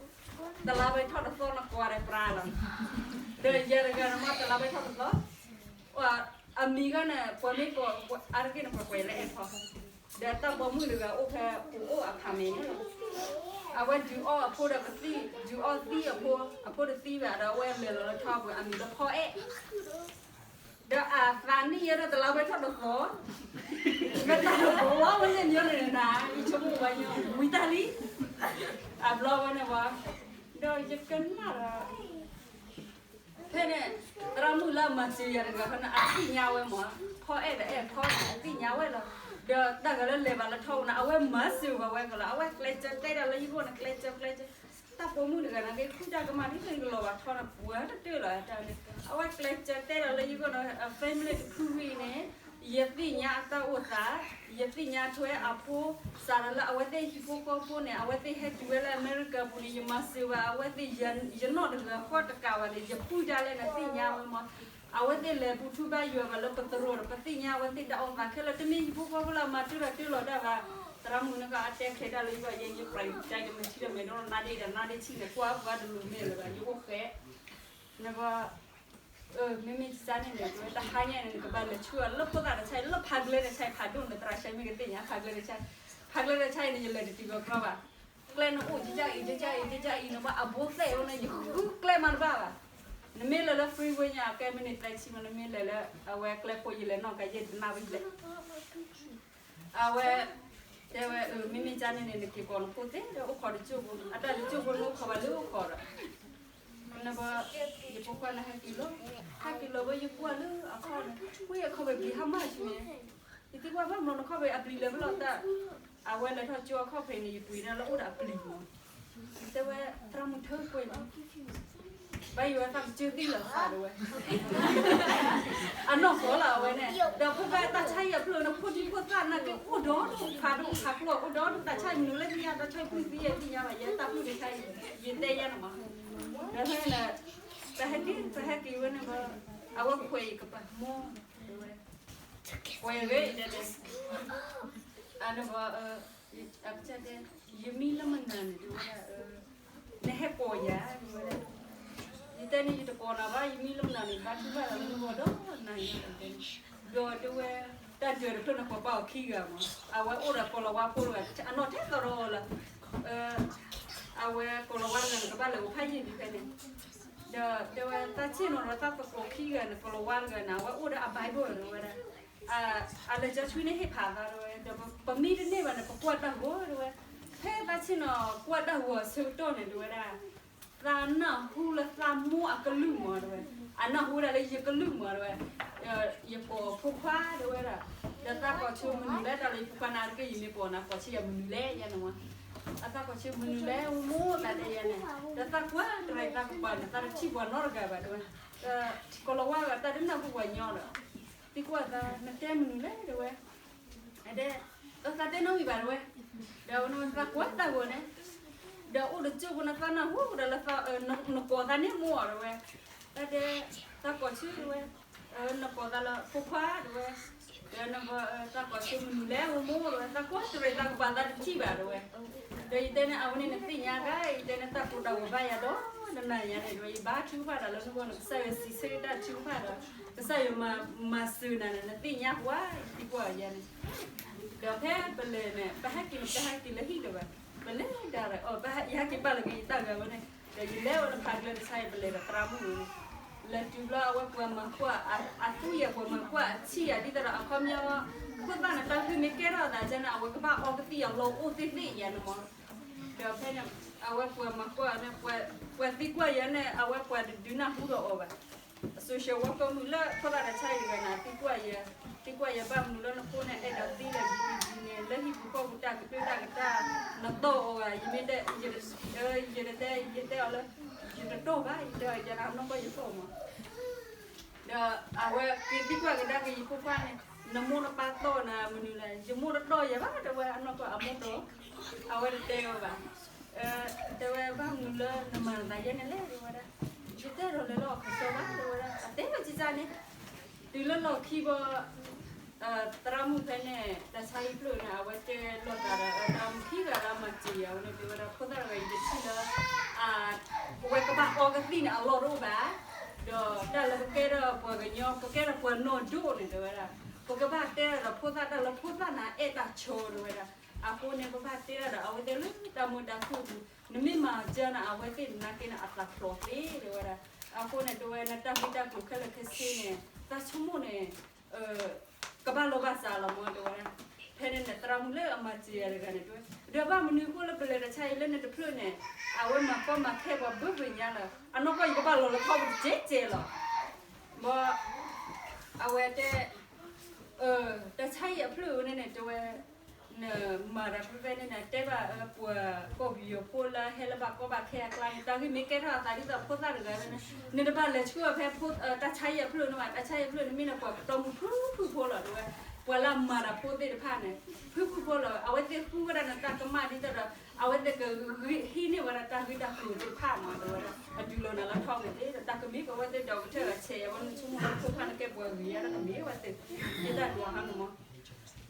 တလါဝဲထီၣ်တသီနကွၢ်ဒီးပြါလီၤ, ဒီးယၤတဂၤန့ၣ်မး တလါဝဲထီၣ်တသီ, အမံၤဂၤန့ၣ် ပှၤမ့ၢ်ကိး အါတက့ၢ်န့ၣ် ပှၤကွဲးလၢအဲၣ်ထီၣ်, ဒီးတၢ်ပိာ်မုၣ်တဂၤအိၣ်ဖဲ ပအိၣ်အဖးမဲာ်န့ၣ်လီၤ, အဝဲဒုးအီၣ်အဖိဒီးကသံၣ် ဒုးအီၣ်သံၣ်အဖိ အဖိတသံဘၣ်ဒီး အဝဲလဲၤလီၤလၢထီၣ်ပှၤအမံၤလၢဖီအဲၣ် ဒီးအသးနံၣ်ယဲဒီးတလါဝဲထီၣ်တသီ, မ့ၢ်တၢ်တဘျီဝဲန့ၣ်ညီန့ၣ်နၤ ယဆိကမိၣ်ဝဲညီ ဝံၤတၢ်လံ, အဘျီဝဲန့ၣ်ဝဲ, ဒီးယကနၣ်ဒီး ဖဲန့ၣ် သရၣ်မုၣ်လၢအမၤစၢၤယၤတဂၤဖဲန့ၣ် အသ့ၣ်ညါဝဲမး, ဖီအဲၣ်ဒီးအဲၣ်ဖီန့ၣ် အသ့ၣ်ညါဝဲလီၤ, ဒီးတၢ်ဂၤလၢလဲၤဘၣ်လၢထီၣ်ပူၤန့ၣ် အဝဲမၤစၢၤဘၣ်ဝဲကလီၤ, အဝဲကျဲးစၢးတဲတၢ်လၢယဂီၢ်န့ၣ် ကျဲးစၢးကျဲးစၢး တၢ်ပိာ်မုၣ်တဂၤန့ၣ် က့ၤဃုတၢ်ကမၣ်ဒ်သိးကလီၤဘၣ်ထီန့ၣ် ပှၤတတၢၢ်လီၤတၢ်န့ၣ်, အဝဲကျဲးစၢးတဲဒီးလၢယဂီၢ်န့ၣ် family တဖုဝံၤန့ၣ် ယသ့ၣ်ညါအတၢ်အိၣ်သး, ယသ့ၣ်ညါထွဲအဖိ, စးထီၣ်လၢအဝဲသ့ၣ်ဟံၣ်ဖိဃီဖိန့ၣ် အဝဲသ့ၣ်ဟဲတုၤဝဲလၢအမဲရကၤပူၤန့ၣ် ယမၤစၢၤဘၣ်အဝဲသ့ၣ်, ယနီၢ်တဂၤဃီတကးဘၣ်န့ၣ် ယပုၢ်ဒၣ်လဲာ်န့ၣ်သ့ၣ်ညါဝဲမး, အဝဲသ့ၣ်လဲၤဘူၣ်ထူဘါယွၤဘၣ်လၢပသရိာ်ဒီး ပသ့ၣ်ညါအဝဲသ့ၣ်တၢ်အိၣ်သးခဲလၢာ်, တမ့ၢ်ဟံၣ်ဖိဃီဖိလၢအမၤတၢၢ်ဒီးတၢၢ်လီၤတၢ်ဘၣ်, သရၣ်မုၣ်န့ၣ်ကီး အတဲခဲတၢ်လၢယဂီၢ် ယဲယပြးယတဲ ယမ့ၢ်ထံၣ်ဒီးမဲာ်ဒီးနါဒ့ဒီးနါဒ့ထံၣ်န့ၣ် ကွၢ်ပှၤတလူၤမဲာ်လၢၤဘၣ် ယအိၣ်ဃဲ, နကီး မ့မ့ၢ်ကစၢ်န့ၣ်န့ၣ် တဟါညါန့ၣ် နကဘၣ်လဲၤဆူအလၢဖိသၣ်တဆါအံၤ လၢဖးကျၢၤတဆါအံၤ ဖးဒိၣ်န့ၣ် သရၣ်ဆါမ့ၢ်ကသ့ၣ်ညါ ဖးကျၢၤတဆါ, ဖးကျၢၤတဆါအံၤန့ၣ် ယလဲၤတတုၤဘၣ်ကြီဘၣ်, ကျဲန့ၣ်အိၣ်ကကၢ်အံၤ ကကၢ်အံၤ ကကၢ်အံၤန့ၣ် ဘၣ်အဘိသဲၣ်အိၣ်န့ၣ် ယဃုကျဲမးတဘၣ်ဘၣ်, နမ့ၢ်လဲၤလၢ freeway ညါ ကဲမ့ၢ်န့ၣ် သဲဆံမး နမ့ၢ်လဲၤလၢ အဝဲကျဲဖိယလဲၤနီၢ်ကယဲၢ်တနၢ်ဝဲလဲၣ် အဝဲ တဲဝဲ မ့မ့ၢ်ကၢ်န့ၣ်န့ၣ် နက့ၤကိးနဖိသ့ၣ်ဒီး အိၣ်ခိးတကၠိၢ်ဖိ, အတၢ်တကၠိၢ်ဖိန့ၣ် အိၣ်ခိးဘၣ်လၢအိၣ်ခိးဒီး နဘၣ် ယဖိခွါန့ၣ်ဟဲက့ၤလီၤ, ဟဲက့ၤလီၤဝဲ ယကွၢ်လၢအခီၣ်န့ၣ် ဝဲအခီၣ်ဖံးပျံၤဟါမၢ်ဆူန့ၣ်, ယသံကွၢ်ဘၣ်မနုၤနခီၣ်ဖံးအပျံၤလဲၤဖဲလဲၣ်တၢ်, အဝဲလဲၤထီၣ်ကၠိအခီၣ်ဖံးန့ၣ် ယပှ့ၤန့ၣ်လၢအိၣ်ဒီးအပျံၤမး, တဲဝဲ သရၣ်မုၣ်ထၢကွံာ်မး ဘၣ်ယိၣ်ဝဲသးကစၢၢ်သံလီၤသးဒၣ်ဝဲ, အနီၢ်ကီၢ်လီၤအဝဲန့ၣ်, ဒီးဖိခွါတၢ်ဆါအံၤအဖျၢၣ်န့ၣ် ဖိဒံဖိသၣ်နာ်က့အိၣ်ဒီဒူၣ်ဖးဒိၣ်ဖးကျိၤ အိၣ်ဒီဒူၣ် တၢ်ဆါအံၤမနုၤလၢသ့ၣ်ညါ တၢ်ဆါအံၤမနုၤလၢသ့ၣ်ညါဘၣ် ယဲတၢ်ဖုၣ်တဆါအံၤ ယတဲယဲန့ၣ်မး, ဒီးဖဲန့ၣ် ပဟဲက့ၤ ပဟဲက့ၤဝဲန့ၣ်ဘၣ်, အဝဲခွဲးအံၤကပၤမိၢ် တဲဝဲ, ခွဲးဝဲတဲ, အန့ၣ်ဘၣ် အကစၢ်တဲ, ယမံလၢမနုၤန့ၣ် တဲဝဲဒၣ်, နဟဲကိးယၤ တဲဝဲဒၣ်, ယတဲန့ၣ် ယတကိးနၤဘၣ်, ယမံလၢမနုၤန့ၣ် ဘါထုကဖၣ်တၢ်လၢနဂီၢ်ဒီးနၤယၤတဲန့ၣ်, ဒီးတဲဝဲ တၢ်ဒၢးတဖျၢၣ်န့ၣ် ပှၤပာ်အီၤခံဂၤမး, အဝဲအိၣ်ဒီးကိၤလၤဝါဖိတဂၤ အနီၢ်ထဲသိးဒီးလၢ အဝဲကိၤလၤဝါတဂၤန့ၣ် ကဘၣ်လဲၤအိၣ်ဖးယံာ်လံဖဲန့ၣ်, ဒီးတဲဝဲသးဆ့ၣ်နီၤဒီးသးသကိးခံဂၤန့ၣ် ကိၤလၤဝါတဂၤန့ၣ် အဝဲအိၣ်ဒီးအ Bible တဲဝဲဒၣ်, အလဲၤကၠီဆွံန့ၣ်ဟ့ၣ်ဖးသးတဲဝဲ, ဒီးပမံတန့ၢ်ဘၣ်န့ၣ် ပကွၢ်တၢ်ဂီၤတဲဝဲ, ဖဲသးဆ့ၣ်နီၤကွၢ်တၢ်ဂီၤအဆၢကတီၢ်န့ၣ် တဲဝဲဒၣ် သးနၢ်ဟူလၢသးမိၢ်အကလုၢ်မးတဲဝဲ, အနၢ်ဟူဝဲဒၣ်လၢယကလုၢ်မးတဲဝဲ, ယကိးဖိခွါတဲဝဲဒၣ်, ဒီးသးကိးဆၢမနုၤလဲၣ် တၢ်လၢယဖိခွါန့ၣ်တက့ၢ် ယမ့ၢ်ကိးနၤ ကိးဆၢယၤမနုၤလဲၣ်ယဲန့ၣ်မး, အသးကိးဆၢမနုၤလဲၣ် မိၢ်သးတဲယဲန့ၣ်, ဒီးသးကွၢ်တရံးသးကပၤန့ၣ် သးတထံၣ်ပှၤနီတဂၤဘၣ်တဲဝဲ, ကိၤလၤဝါဂၤတၢ်တနၢ်ဟူပှၤညီဒီး သံကွၢ်သး နတဲမနုၤလဲၣ်တဲဝဲ အဒဲ, အသးတဲနီတမံၤဘၣ်တဲဝဲ, ဒီးနသးကွၢ်တၢ်ဂီၤန့ၣ်, ဒီးအိၣ်တကၠိၢ်ဖိန့ၣ် သးနၢ်ဟူဒီးလၢ နကိးသးန့ၣ်မိၢ်အီၤတဲဝဲ, တၢ်တဲ, သးကိးဆၢတဲဝဲ, နကိးသးလၢဖိခွါတဲဝဲ, ဒီးနသးကိးဆၢမနုၤလဲၣ်မိၢ်တဲဝဲ, သးကွၢ်တရံးသးကပၤသးတထံၣ်ဘၣ်တဲဝဲ, ဒီးယတဲန့ၣ် အဝဲန့ၣ်နသ့ၣ်ညါဂၤ ယတဲန့ၣ် တၢ်ကိးတၢ်ဂီၤဘၣ်ယၤဒီး နနၤယၤန့ၣ်တဲဝဲ ယဘါထုကဖၣ်တၢ်လၢနဂီၢ်န့ၣ် ကစၢ်ယွၤစံးဆၢတၢ်ထုကဖၣ်ဒီး ကစၢ်ယွၤမၤစၢၤနၤန့ၣ် နသ့ၣ်ညါပှၤ ယသံကွၢ်ယၤန့ၣ်, ဒီးဖဲပလဲၤန့ၣ် ပဟဲက့ၤန့ၣ် ပဟဲက့ၤလၢဟံၣ်လၢၤဘၣ်, ပလဲၤဒၣ်ဒီး ယဟဲက့ၤပာ်လီၤက့ၤယတၢ်ဂၤဝဲန့ၣ်, ဒီးယလဲၤဝဲလၢဖးကျၢၢ်တဆါအံၤ ပလဲၤဒီးသရၣ်မုၣ်န့ၣ်, လဲၤတုၤဘျီအဝဲပှၤမၤကွၢ်, အသူယၤပှၤမၤကွၢ်အဆံၣ်ယၤဒ်သိးဒီး အခီပညီ ဖိသၣ်န့ၣ် တၢ်ဂ့ၢ်မ့ၢ်ကဲထီၣ်အသးန့ၣ် အဝဲကဘၣ်အီကသံၣ်အလီၢ်အိၣ်သ့ၣ်သ့ၣ်ယၤန့ၣ်မး, ဒီးဖဲန့ၣ် အဝဲပှၤမၤကွၢ်န့ၣ် ပှၤသံကွၢ်ယၤန့ၣ် အဝဲပှၤတဒုးနၢ်ဟူဒီးအီၤဘၣ် social worker မုၣ်လၢဖိသၣ်တဆါအံၤတဂၤန့ၣ် သံကွၢ်ယၤ, သံကွၢ်ယၤဘၣ်မနုၤလၢနဖိန့ၣ် အဲၣ်ဒိးသံလဲၣ် ဒ်န့ၣ် လၢဟံၣ်ပူၤဃီပူၤတၢ်ကတိၤတၢ်ကတၢၢ် နတီၢ်အီၤဧါ, ယမ့ၢ်တဲ, ယတတဲ, ယတဲအီၤလၢ ယတတီၢ်ဘၣ်, ယတဲအီၤ ယနီၢ်ကီၢ်ယတီၢ်မး ဒီးအဝဲက့ၤသံကွၢ်ကဒါက့ၤယဖိခွါန့ၣ်, နမိၢ်နပၢ်တီၢ်နၤမနုၤလဲၣ်, ယမိၢ်တတီၢ်ယၤဘၣ် တဲဝဲ အနီၢ်ကီၢ်အမိၢ်တီၢ်, အဝဲတတဲဝဲဘၣ်, တဲဝဲဘၣ်မနုၤလၢနမၤနသးယဲန့ၣ်လဲၣ် တဲဝဲဒၣ်, ယတဲဒီးလဲၤလၢအီၤကစီဘၣ် တဲဝဲဒၣ်, အတဲဝဲကကန့ၣ်, တုၤလၢလီၢ်ခံဘီ သရၣ်မုၣ်ဖဲန့ၣ် တၢ်ဆါဟံၣ်ဖျၢၣ်န့ၣ် အဝဲတဲလိာ်သးဒီး သရၣ်မုၣ်ခံဂၤလၢအမၤစၢၤယၤဝဲန့ၣ် တဲဝဲဒၣ် ဖိသၣ်တဂၤအံၤတထံၣ်လၢ ပဝဲကဘၣ်အီကသံၣ်န့ၣ် အလီၢ်တအိၣ်ဘၣ်, ဒီးတၢ်လၢပကဲထီၣ်ပှၤကညီ ပကဲထီၣ်ပှၤနီၢ်ဒိၣ်န့ၣ် တဲဝဲဒၣ်, ပကဘၣ်တဲဒီးဖိသၣ်တၢ်လၢဖိသၣ်န့ၣ်အဲၣ်တၢ်ဆိ တဲဝဲဒၣ်, အဃိန့ၣ် ပဘၣ်တဲဒီးအဝဲသ့ၣ်လၢတၢ်မုာ်တၢ်ခုၣ်ပူၤ, နမ့ၢ်မၤစၢၤန့ၣ် အဝဲသ့ၣ်နာ်က့န့ၣ် အသးဖျိးသ့ တဲဝဲဒၣ်, အဃိန့ၣ် တဲဝဲ နတၢ်ဂ့ၢ်တၢ်ကျိၤခဲလၢာ်ခဲဆ့န့ၣ် သးဆိကမိၣ်န့ၣ် ကဘၣ်လိာ်ဘၣ်စးလီၤမး တဲဝဲဒၣ်, ဖဲန့ၣ်န့ၣ် သရၣ်မုၣ်လၢအမၤစၢၤယၤတဂၤန့ၣ် တဲဝဲ, ဒီးဘၣ်မနုၤအဃိလၢပလဲၤတၢ်ဆါအံၤလၢနတဖျၢၣ်န့ၣ်, အဝဲမၤကီမၤခဲပှၤဘၣ်ဘၣ်ညါလၢ အနီၢ်ကီၢ်ယကဘၣ်လီၤလၢထီၣ်ပူၤတကဲးကဲးလီၤ, ဘီ အဝဲတဲ တၢ်ဆါအံၤအဖျၢၣ်ဝဲန့ၣ်န့ၣ် တဲဝဲ နမၤတၢ်ဖဲဖဲန့ၣ်န့ၣ် တဲဘၣ်ပှၤကီၢ်ပယီၤဖိလၢဟဲလၢဘၣ်ကီဘၣ်ခဲအကျါန့ၣ် တၢ်ဂ့ၢ်မ့ၢ်ကဲထီၣ်အသးဒ်သိးဖိသၣ်တဂၤန့ၣ် နတဘၣ်လဲၤဆှၢအီၤဖဲ တၢ်ဆါအံၤအဖျၢၣ်န့ၣ်ဘၣ်, တၢ်ဆါအံၤအဖျၢၣ်န့ၣ် မ့ၢ်နပှၤပတီၢ်မုၢ်ဖုဖုဖိလီၤ တဲဝဲ, ပှၤလၢအမၤတၢ်ဖိသ့ၣ်တဖၣ်န့ၣ် ဖုဖုဖိလီၤ အဝဲသ့ၣ်ဃုဝဲဒၣ်နတၢ်ကမၣ်ဒ်သိးဒီး အဝဲသ့ၣ်ကဟံးန့ၢ်ဝဲဒၣ်တၢ်ဂ့ၢ်တၢ်ကျိၤသ့ၣ်တဖၣ်မး တဲဝဲဒၣ် အဒုးလီၤနၤလၢထီၣ်ဝဲသ့ၣ်ဒီး တၢ်ကမ့ၢ်ကဝဲသ့ၣ်ဒီးကထၢၣ်ဂၤဆဲးအဝဲနဆိကမိၣ်လၢဖိခွါနကဲပှၤဂ့ၤယါလၢကမ့ၢ်ဝဲသ့ၣ် ယတၢ်ဒွးဟါန့ၣ်မး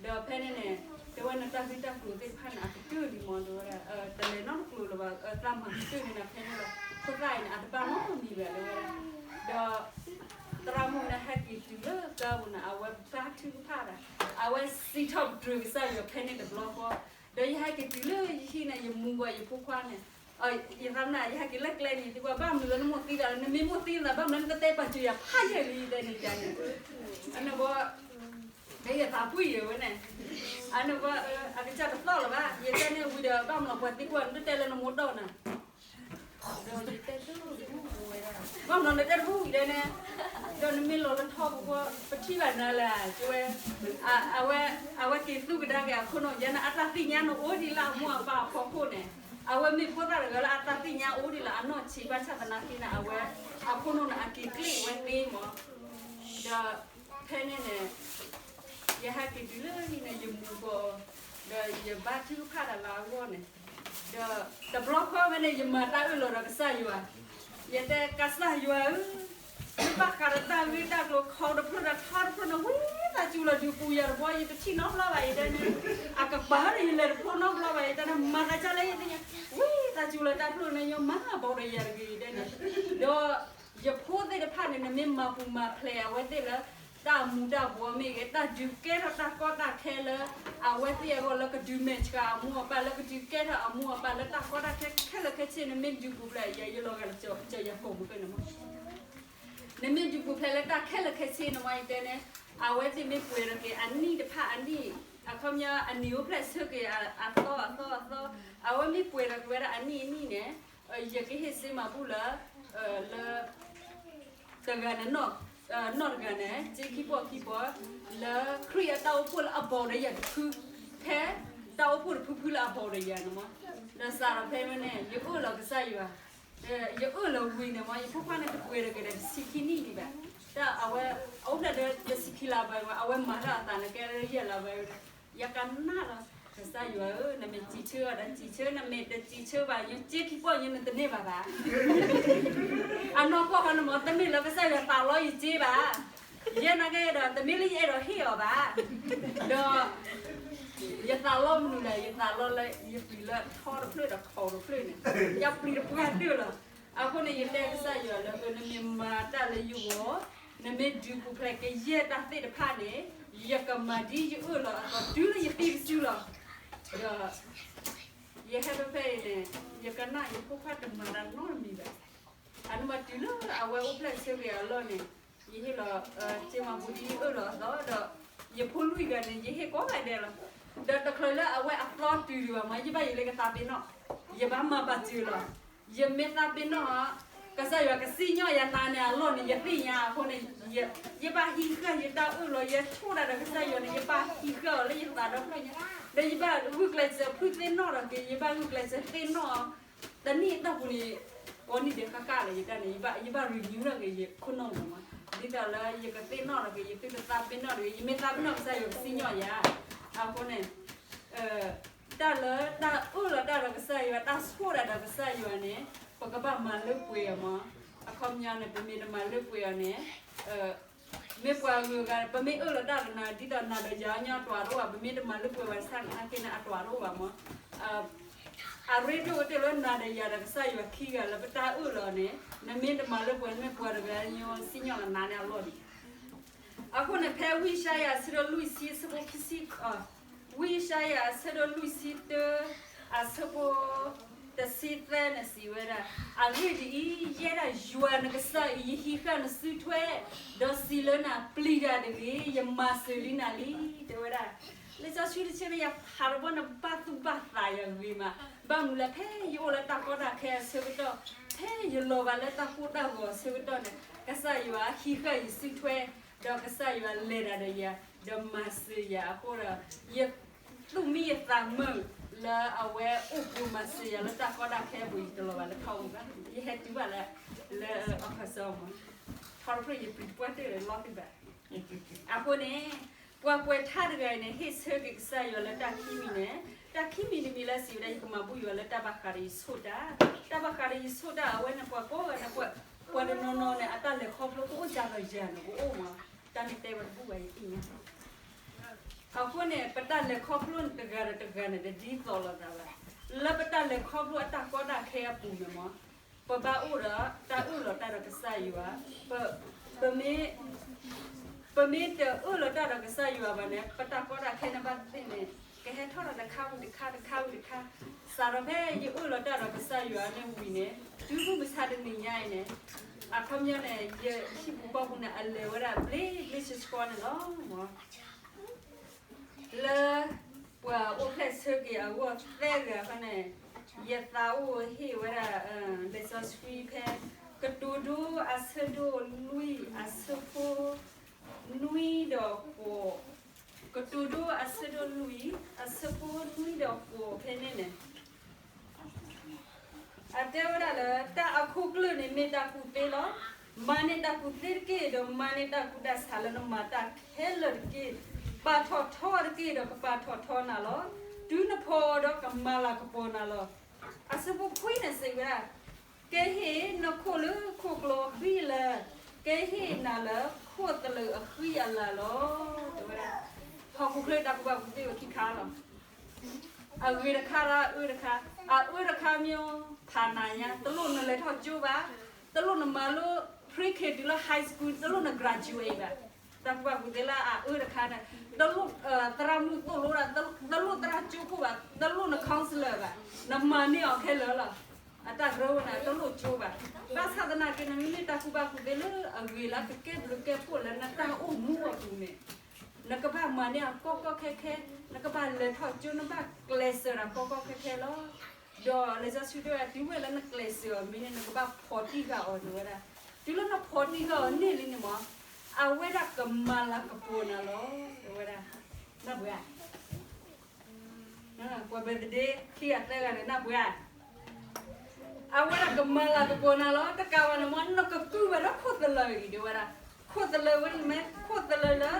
ဒီးဖဲန့ၣ်န့ၣ် တဲဝဲနတၢ်ဂ့ၢ်တၢ်ကျိၤသ့ၣ်တဖၣ်န့ၣ် အကတၢၢ်လံမး တဲဝဲဒၣ် တလဲၤနီတကျိၤလၢၤဘၣ် သးမၤကတၢၢ်န့ၣ်နၤဖဲန့ၣ်လီၤ ဖိသၣ်အံၤန့ၣ် အတဘၣ်နီတမံၤဘၣ် တဲဝဲဒၣ် ဒီး သရၣ်မုၣ်န့ၣ်ဟဲက့ၤတုၤလၢကါပူၤန့ၣ် အဝဲဘါထုကဖၣ်ဒီး အဝဲစံးထီၣ်ပတြၢၤကစၢ်ယွၤဖဲန့ၣ်တဘျီဃီ ဒီးယဟဲက့ၤတုၤလၢယဟံၣ်န့ၣ် ယမူၤဘၣ်ယဖိခွါန့ၣ် ယသးမနုၤ ယဟဲက့ၤလၢကျဲန့ၣ် ယသံကွၢ်ဘၣ်မနုၤလၢနမိၢ်သံသး နမ့ၢ်မိၢ်သံသး ဘၣ်မနုၤလၢနကတဲပာ်စၢၤယၤဖးယံာ်လံ ယတဲန့ၣ်န့ၣ် အန့ၣ်ဘီ ဖဲယသးပှံၢ်ယံာ်ဝဲန့ၣ် အန့ၣ်ဘီ အကစၢ်တသီၣ်လၢၤဘၣ် ယတဲန့ၣ်ဝံၤဒီး ဘၣ်မနုၤပှၤသံကွၢ် နတတဲလၢနမိၢ်ဒီးနၤ ဒီးယတဲတဘူၣ်ဝဲဒၣ် ဘၣ်မနုၤနတဲတဘူၣ်ဒဲန့ၣ် ဒီးနမ့ၢ်လီၤလၢထီၣ်ပူၤဃီ ပထံၣ်ဘၣ်နၤလၢ ကဝဲ အဝဲ အဝဲက့ၤသူၣ်ကဒါက့ၤအခိၣ်နူာ် ယဲန့ၣ် အတၢ်သ့ၣ်ညါန့ၣ်အိၣ်ဒံးလၢအမိၢ်အပၢ်အဖီခိၣ်န့ၣ် အဝဲမ့ၢ်ဖိသၣ်တဂၤလၢအတၢ်သ့ၣ်ညါအိၣ်ဒံးလၢအနီၢ်ဆံး ဘၣ်ဆၣ်သနာ်က့န့ၣ် အဝဲ အခိၣ်နူာ်န့ၣ် အက့ၤကျ့ၣ်ဝဲသ့မး ဒီး ဖဲန့ၣ်န့ၣ် ယဟဲက့ၤတုၤလၢဟံၣ်န့ၣ် ယမူၤဘၣ်အီၤ ဒီးယဘါထုကဖၣ်တၢ်လၢအဂီၢ်န့ၣ် ဒီးတဘျီဃီဝဲန့ၣ် ယမၤတၢ်အၢၣ်လီၤဒီးကစၢ်ယွၤ ယတဲကစၢ်ယွၤဧၢ ယဘၣ်ဃးဒီးတၢ်ဂ့ၢ်တၢ်ကျိၤ ခီတဖျၢၣ်ဒီးထီတဖျၢၣ်န့ၣ် ဝံသးစူၤလီၤ ဒုးပူၤယၤတဘျီ ယတထံၣ်နီတဘျီဘၣ် ယတဲန့ၣ် အကပၤဒီးယလဲၤတဖိနီတဘျီဘၣ် ယတဲန့ၣ် မၤသးဒ်လဲၣ် ယသ့ၣ်ညါ ဝံသးစူၤလီၤ တၢ်ဖျၢၣ်န့ၣ် ယမၤဘၣ်ဒီးယၤတဂ့ၤ ယတဲန့ၣ် ဒီး ယဖိသ့ၣ်တဖၣ်န့ၣ် နမ့ၢ်မၤပူၤမၤဖျဲးအဝဲသ့ၣ်လၢ တၢ်မူၤတၢ်ဘှီးမ့ၢ်ဂ့ၤ, တၢ်ဒုးကဲထီၣ်တၢ်ကီတၢ်ခဲလၢ အဝဲသ့ၣ်အဂီၢ်လၢကဒုးမဲာ်ဆှးအမိၢ်အပၢ်, လၢကဒုးကဲထီၣ်အမိၢ်အပၢ်လၢတၢ်ကီတၢ်ခဲခဲလၢာ်ခဲဆ့, နမ့ၢ်ဒုးပူၤဖျဲးယၤ ယလီၤဂာ်လၢကစၢ်ယၤကိာ်မုၣ်ဖဲန့ၣ်မး နမ့ၢ်ဒုးပူၤဖျဲးလၢတၢ်ခဲလၢာ်ခဲဆ့န့ၣ်မး ယတဲန့ၣ်, အဝဲသ့ၣ်မ့ၢ်ပှဲၤထီၣ်က့ၤအနံၣ်တဖၣ်အနံၣ်, အခီပညီအနံၣ်အိၣ်ဖျဲၣ်ဆၢက့ၤအသီအသီအသီ, အဝဲမ့ၢ်ပှဲၤထီၣ်က့ၤဝဲဒၣ်အနံၣ်အနံၣ်န့ၣ်, ယကဟ့ၣ်စ့မၤဘူၣ်လၢ လၢ တဂၤန့ၣ်, နီၢ်တဂၤန့ၣ် စ့ခံပီၢ်ခံပီၢ်, လၢခရံာ်အတၢ်အိၣ်ဖှိၣ်လၢအဘီၣ်ဒီးယၤတဖု, ဖဲတၢ်အိၣ်ဖှိၣ်တဖုဖုလၢအဘီၣ်ဒီးယၤန့ၣ်မး, ဒီးစးထီၣ်ဖဲန့ၣ် ယအၢၣ်လီၤကစၢ်ယွၤ, ယအၢၣ်လီၤဝံၤန့ၣ်မး ယဖိခွါန့ၣ်တပှဲၤထီၣ်က့ၤဒီးတဆံခံနံၣ်ဒံးဘၣ်, တၢ်အဝဲ အအိၣ်ဖျဲၣ်ဒီးတဆံခံလါဘၣ်မး အဝဲမၤတၢ်အသးန့ၣ်ကဲလၢယဲၢ်လါဘၣ်, ယကနၣ်လီၤ, ကစၢ်ယွၤဧၢ, နမ့ၢ်စံးဆၢအီၤဒီးစံးဆၢ, နမ့ၢ်တစံးဆၢဘၣ် ယစ့ခံပီၢ်ယၤန့ၣ်တန့ၢ်ဘၣ်ဘၣ် အနီၢ်ကီၢ်ခီန့ၣ်မး တမ့ၢ်လၢကစၢ်ယွၤသးလီယစ့ဘၣ်, ယဲနာ်က့ဒီး တမ့ၢ်လၢယအဲၣ်ဒိးဟ့ၣ်အီၤဘၣ်, ဒီး ယသးလီမနုၤလဲၣ်, ယသးလီလၢယပျံၤလၢထီတဖျၢၣ်ဒီးခီတဖျၢၣ်န့ၣ်, ယပျံၤတပှၢ်တၢၢ်လီၤ. အဃိန့ၣ် ယတဲကစၢ်ယွၤလၢ နမ့ၢ်မၤတၢ်လၢယဂီၢ်, နမ့ၢ်ဒုးပူၤဖျဲးကယဲၢ်တၢ်သ့ၣ်တဖၣ်န့ၣ်, ယကမၤဒ်ယအၢၣ်လီၤအသိး တုၤလၢယသံတစုလီၤ. ဒီး ယဟဲဖဲဖဲအံၤန့ၣ်, ယကနၣ်ယဖိခွါတမၤတၢ်နီတမံၤဘၣ်. အန့ၣ်မးတုၤလၢအဝဲအိၣ်ဖျဲၣ်ဆၢက့ၤအလီၢ်န့ၣ်, ယဟ့ၣ်လီၤ စ့မၤဘူၣ်ဒ်ယအၢၣ်လီၤအသိးဒီး, ယဖိလွံၢ်ဂၤန့ၣ် ယဟ့ၣ်ကိးဂၤဒဲးလီၤ. ဒီးတချုးလၢအဝဲအသီတုၤဒံးဘၣ်မး ယဘၣ်ယၤလၢကသးပ့ၤနီၣ်, ယဘၣ်မၤဘၣ်စၢၤလီၤ. ယမ့ၢ်သးပ့ၤနီၣ်, ကစၢ်ယွၤကစံၣ်ညီၣ်ယၤနၤန့ၣ်အလီၢ်န့ၣ် ယသ့ၣ်ညါအဃိန့ၣ်, ယဘၣ်ဟံးဃာ်ယတၢ်အၢၣ်လီၤ, ယဆိၣ်ဒၣ်ဒီးကစၢ်ယွၤန့ၣ် ယဘၣ်ဟံးဃာ်အီၤလၢယသးဒီဖျၢၣ်ညါ, ဒီးယဘၣ်ဂုာ်ကျဲးစၢးဖုသ့ၣ်နီၣ်ထီၣ်က့ၤ, ယဘၣ်ဂုာ်ကျဲးစၢးသ့ၣ်နီၣ် တနံၣ်အတီၢ်ပူၤန့ၣ်, ကိးနံၣ်ဒဲးဃၣ်ဃၣ်လၢယတၢ်န့ၣ်, ယဘၣ် renew ထီၣ်က့ၤယခိၣ်နူာ်မး, ဒ်သိးလၢယကသ့ၣ်နီၣ်ထီၣ်က့ၤ ယသုတသးပ့ၤနီၣ်တဂ့ၤ, ယမ့ၢ်သးပ့ၤနီၣ်ကစၢ်ယွၤကစံၣ်ညီၣ်ယၤ. အဃိန့ၣ်, တၢ်လၢတၢ်အၢၣ်လီၤတၢ်ဒီးကစၢ်ယွၤ, တၢ်ဆိၣ်ဒၣ်ဒီးကစၢ်ယွၤန့ၣ်, ပကဘၣ်မၤလၢပှဲၤအီၤမး. အခီပညီန့ၣ် ပမ့ၢ်တမၤလၢပှဲၤအီၤန့ၣ်, မ့ၢ်ပှၤဂုၤဂၤ ပမ့ၢ်အၢၣ်လီၤတၢ်ဒီးနၤ ဒ်သိးနၤဒီးယၤညီအတၢ်တအိၣ်ဘၣ်, ပမ့ၢ်တမၤလၢပှဲၤဘၣ်ဆၣ်နာ်က့န့ၣ် အတၢ်တအိၣ်ဘၣ်မး. အရ့ဒိၣ်ကတၢၢ်လၢနၤဒီးယၤဒီးကစၢ်ယွၤခံဂၤလၢပတၢ်အၢၣ်လီၤန့ၣ်, နမ့ၢ်တမၤလၢပှဲၤ မ့ၢ်ပှၤတဂၤညီစံၣ်ညီၣ်လီၤနၤန့ၣ်အလီၢ်န့ၣ်. အဃိန့ၣ် ဖဲဝံယၡါယၤအဆၢဒိၣ်လွံၢ်ဆံအဆၢဖိခံဆံ, ဝံယၡါယၤအဆၢဒိၣ်လွံၢ်ဆံတၢ အဆၢဖိတဆံသၢန့ၣ်စံးဝဲဒၣ်, အဂ့ၢ်ဒ်အံၤ, ယဲဒၣ်ယွၤနကစၢ်အံၤ ယဟံးဃာ်နစုထွဲ, ဒီးစံးလၢနၤ, ပျံၤတၢ်တဂ့ၤ, ယမၤစၢၤလံနၤလံ, တဲဝဲဒၣ်. လံာ်စီဆှံတဆၢန့ၣ် ယဖးတဘျီန့ၣ် ဘၣ်သူၣ်ဘၣ်သးယၤဂ့ၤမး, ဘၣ်မနုၤလဲၣ်, ဖဲယအိၣ်လၢတၢ်ကီတၢ်ခဲအဆၢကတီၢ်, ဖဲယလီၤဘၣ်လၢတၢ်ကိၢ်တၢ်ဂီၤအဆၢကတီၢ်န့ၣ်, ကစၢ်ယွၤဟံးဃာ်ယစုထွဲ, ဒီးကစၢ်ယွၤလဲၤတၢ်ဒီးယၤ, ဒီးမၤစၢၤယၤအဃိဒီး, ယ သူၣ်မံယသးမုာ်လၢအဝဲအိၣ်ဃုမၤစၢၤယၤလၢတၢ်ကီတၢ်ခဲအပူၤ ယတလီၤဘၣ်လၢထီအူဘၣ်, ယဟဲတုၤဘၣ်လၢ လၢအခီၣ်စၢမး, ထီတဖျၢၣ်ယပျံၤတပှၢ်တၢၢ်လၢလီၤသုဘၣ်. အဃိန့ၣ်, ပှၤကွဲးထါတဂၤအံၤန့ၣ် ဟ့ၣ်ဆၢက့ၤကစၢ်ယွၤလၢတၢ်ခံမံၤန့ၣ်, တၢ်ခံမံၤတမံၤလၢစံးဝဲဒၣ် ယကမၤဘူၣ်ယွၤလၢတၢ်ဘၣ်ဃးဒီးယဆိၣ်တၢ်, တၢ်ဘၣ်ဃးဒီးယဆိၣ်တၢ် အဝဲန့ၣ် ပှၤကိးဂၤန့ၣ် ပှၤတနီၤနီၤန့ၣ် အတၢ်လဲၤခီဖျိကအိၣ်စှၤလီၤယၤန့ၣ် ကအိၣ်မး, တၢ်န့ၣ်တဲဝဲတဘူၣ်ဘၣ်ယသ့ၣ်ညါ အဃိန့ၣ် ပတၢ်လဲၤခီဖျိန့ၣ် တဂၤဒီးတဂၤန့ၣ် တဒ်သိးလိာ်သးဘၣ်. လၢပတၢ်လဲၤခီဖျိအတၢ်ကီတၢ်ခဲအပူၤန့ၣ်မး, ပဘၣ်အိၣ်ဒီးတၢ်အၢၣ်လီၤတၢ်ဒီးကစၢ်ယွၤ, ပ, ပမ့ၢ်, ပမ့ၢ်တအၢၣ်လီၤတၢ်ဒီးကစၢ်ယွၤဘၣ်န့ၣ် ပတၢ်ကီတၢ်ခဲန့ၣ်ဘၣ်သ့ၣ်န့ၣ် ကဟဲထီၣ်ဒီးတခါဝံၤတခါ တခါဝံၤတခါ, စးထီၣ်ဖဲယအၢၣ်လီၤတၢ်ဒီးကစၢ်ယွၤန့ၣ်ဝံၤန့ၣ် တုၤမုၢ်မဆါတနံၤညါအံၤန့ၣ် အခီပညီန့ၣ် ယဟံၣ်ပူၤဃီပူၤန့ၣ် အလဲၤဝဲဒၣ်ဘျ့ဘျ့ဆှီဆှီန့ၣ်လီၤ. လၢ ပှၤအိၣ်ဖျဲၣ်ဆၢက့ၤအဂီၢ်သၢဂၤဃီန့ၣ်, ယသးအိၣ်ဟ့ၣ်ဝဲဒၣ် လံာ်စီဆှံဖဲ ကတိၤဒိအဆၢဒိၣ်လွံၢ်အဆၢဖိ နွံဒီးဃိး, ကတိၤဒိအဆၢဒိၣ်လွံၢ် အဆၢဖိနွံဒီးဃိးဖဲန့ၣ်န့ၣ် အတဲဝဲဒၣ်လၢ တၢ်အခိၣ်ကျၢၢ်န့ၣ်မ့ၢ်တၢ်ကူၣ်သ့လီၤ. မၤန့ၢ်တၢ်ကူၣ်သ့တက့ၢ်, ဒီးမၤန့ၢ်တၢ်ကူၣ်တၢ်ဆးလၢနမၤတၢ်ခဲလၢာ်တက့ၢ်. ပာ်ထီၣ်ထီတက့ၢ်, ဒီးကပာ်ထီၣ်ထီနၤလီၤ. တုၤနဖီအီၤဒီးကမၤလၤကပီၤနၤလီၤ. အဆၢဖိခွံန့ၣ်စံးဝဲဒၣ်, ကဟ့ၣ်နခိၣ်လၢခိၣ်ကျီအဃံအလၤ, ကဟ့ၣ်နၤလၢခိၣ်သလုးအဃံအလၤလီၤ. တဲဝဲဒၣ်, ဟီၣ်ခိၣ်ချၢတၢ်ကူၣ်ဘၣ်ကူၣ်သ့ဝဲခံခါလီၤ. အဂ့ၤတခါဒီးအအၢတခါ, အအၢတခါမ့ၢ်ဖးနၤညါ, တလိၣ်နလဲၤထီၣ်ကၠိဘၣ်, တလိၣ်နမၤလိ pre-K တုၤလၢ high school တလိၣ်န graduate ဘၣ်. တၢ်ကူၣ်ဘၣ်ကူၣ်သ့လၢအအၢတခါန့ၣ် တလိၣ်သရၣ်မုၣ်သိၣ်လိတၢ်, တလိၣ်သရၣ်ကၠိခိၣ်ဘၣ်, တလိၣ်န counselor ဘၣ်, နမၤန့ၢ်အီၤခဲလၢာ်လီၤ. အတၢ်ကရၢဝဲန့ၣ် တလိၣ်ကၠိဘၣ်. ဘၣ်ဆၣ်သနာ်က့ နမ့မ့ၢ်တၢ်ကူၣ်ဘၣ်ကူၣ်သ့လၢအဂ့ၤလၢကကဲဘျုးကဲဖှိၣ်လၢနတၢ်အိၣ်မူအပူၤန့ၣ် နကဘၣ်မၤန့ၢ်အကီကီခဲခဲ, နကဘၣ်လဲၤထီၣ်ကၠိ, နဘၣ်ကျဲးစၢးတၢ်ကီကီခဲခဲလီၤ. ဒီးလံာ်စီဆှံတဲဝဲ တုၤဝဲလၢနကျဲးစၢးအီၤမ့ၢ်န့ၣ် နကဘၣ်ဖီၣ်တံၢ်ဃာ်အီၤ တဲဝဲဒၣ်. တုၤလၢနဖီၣ်တံၢ်ဃာ်အီၤန့ၣ်လံန့ၣ်မး အဝဲဒၣ်ကမၤလၤကပီၤနၤလီၤ တဲဝဲဒၣ်. နၢ်ပှဲၤဧါ. ကွၢ် birthday ခံဂၤသၢဂၤန့ၣ် နၢ်ပှဲၤဧါ. အဝဲဒၣ်ကမၤလၤကပီၤနၤလီၤ. တကးဘၣ်န့ၣ်မး နကကုၢ်ဝဲဒၣ်ခိၣ်သလၢာ်အံၤ တဲဝဲဒၣ်. ခိၣ်သလၢာ်ဝဲန့ၣ်မ့ၢ်ခိၣ်သလၢာ်လၢ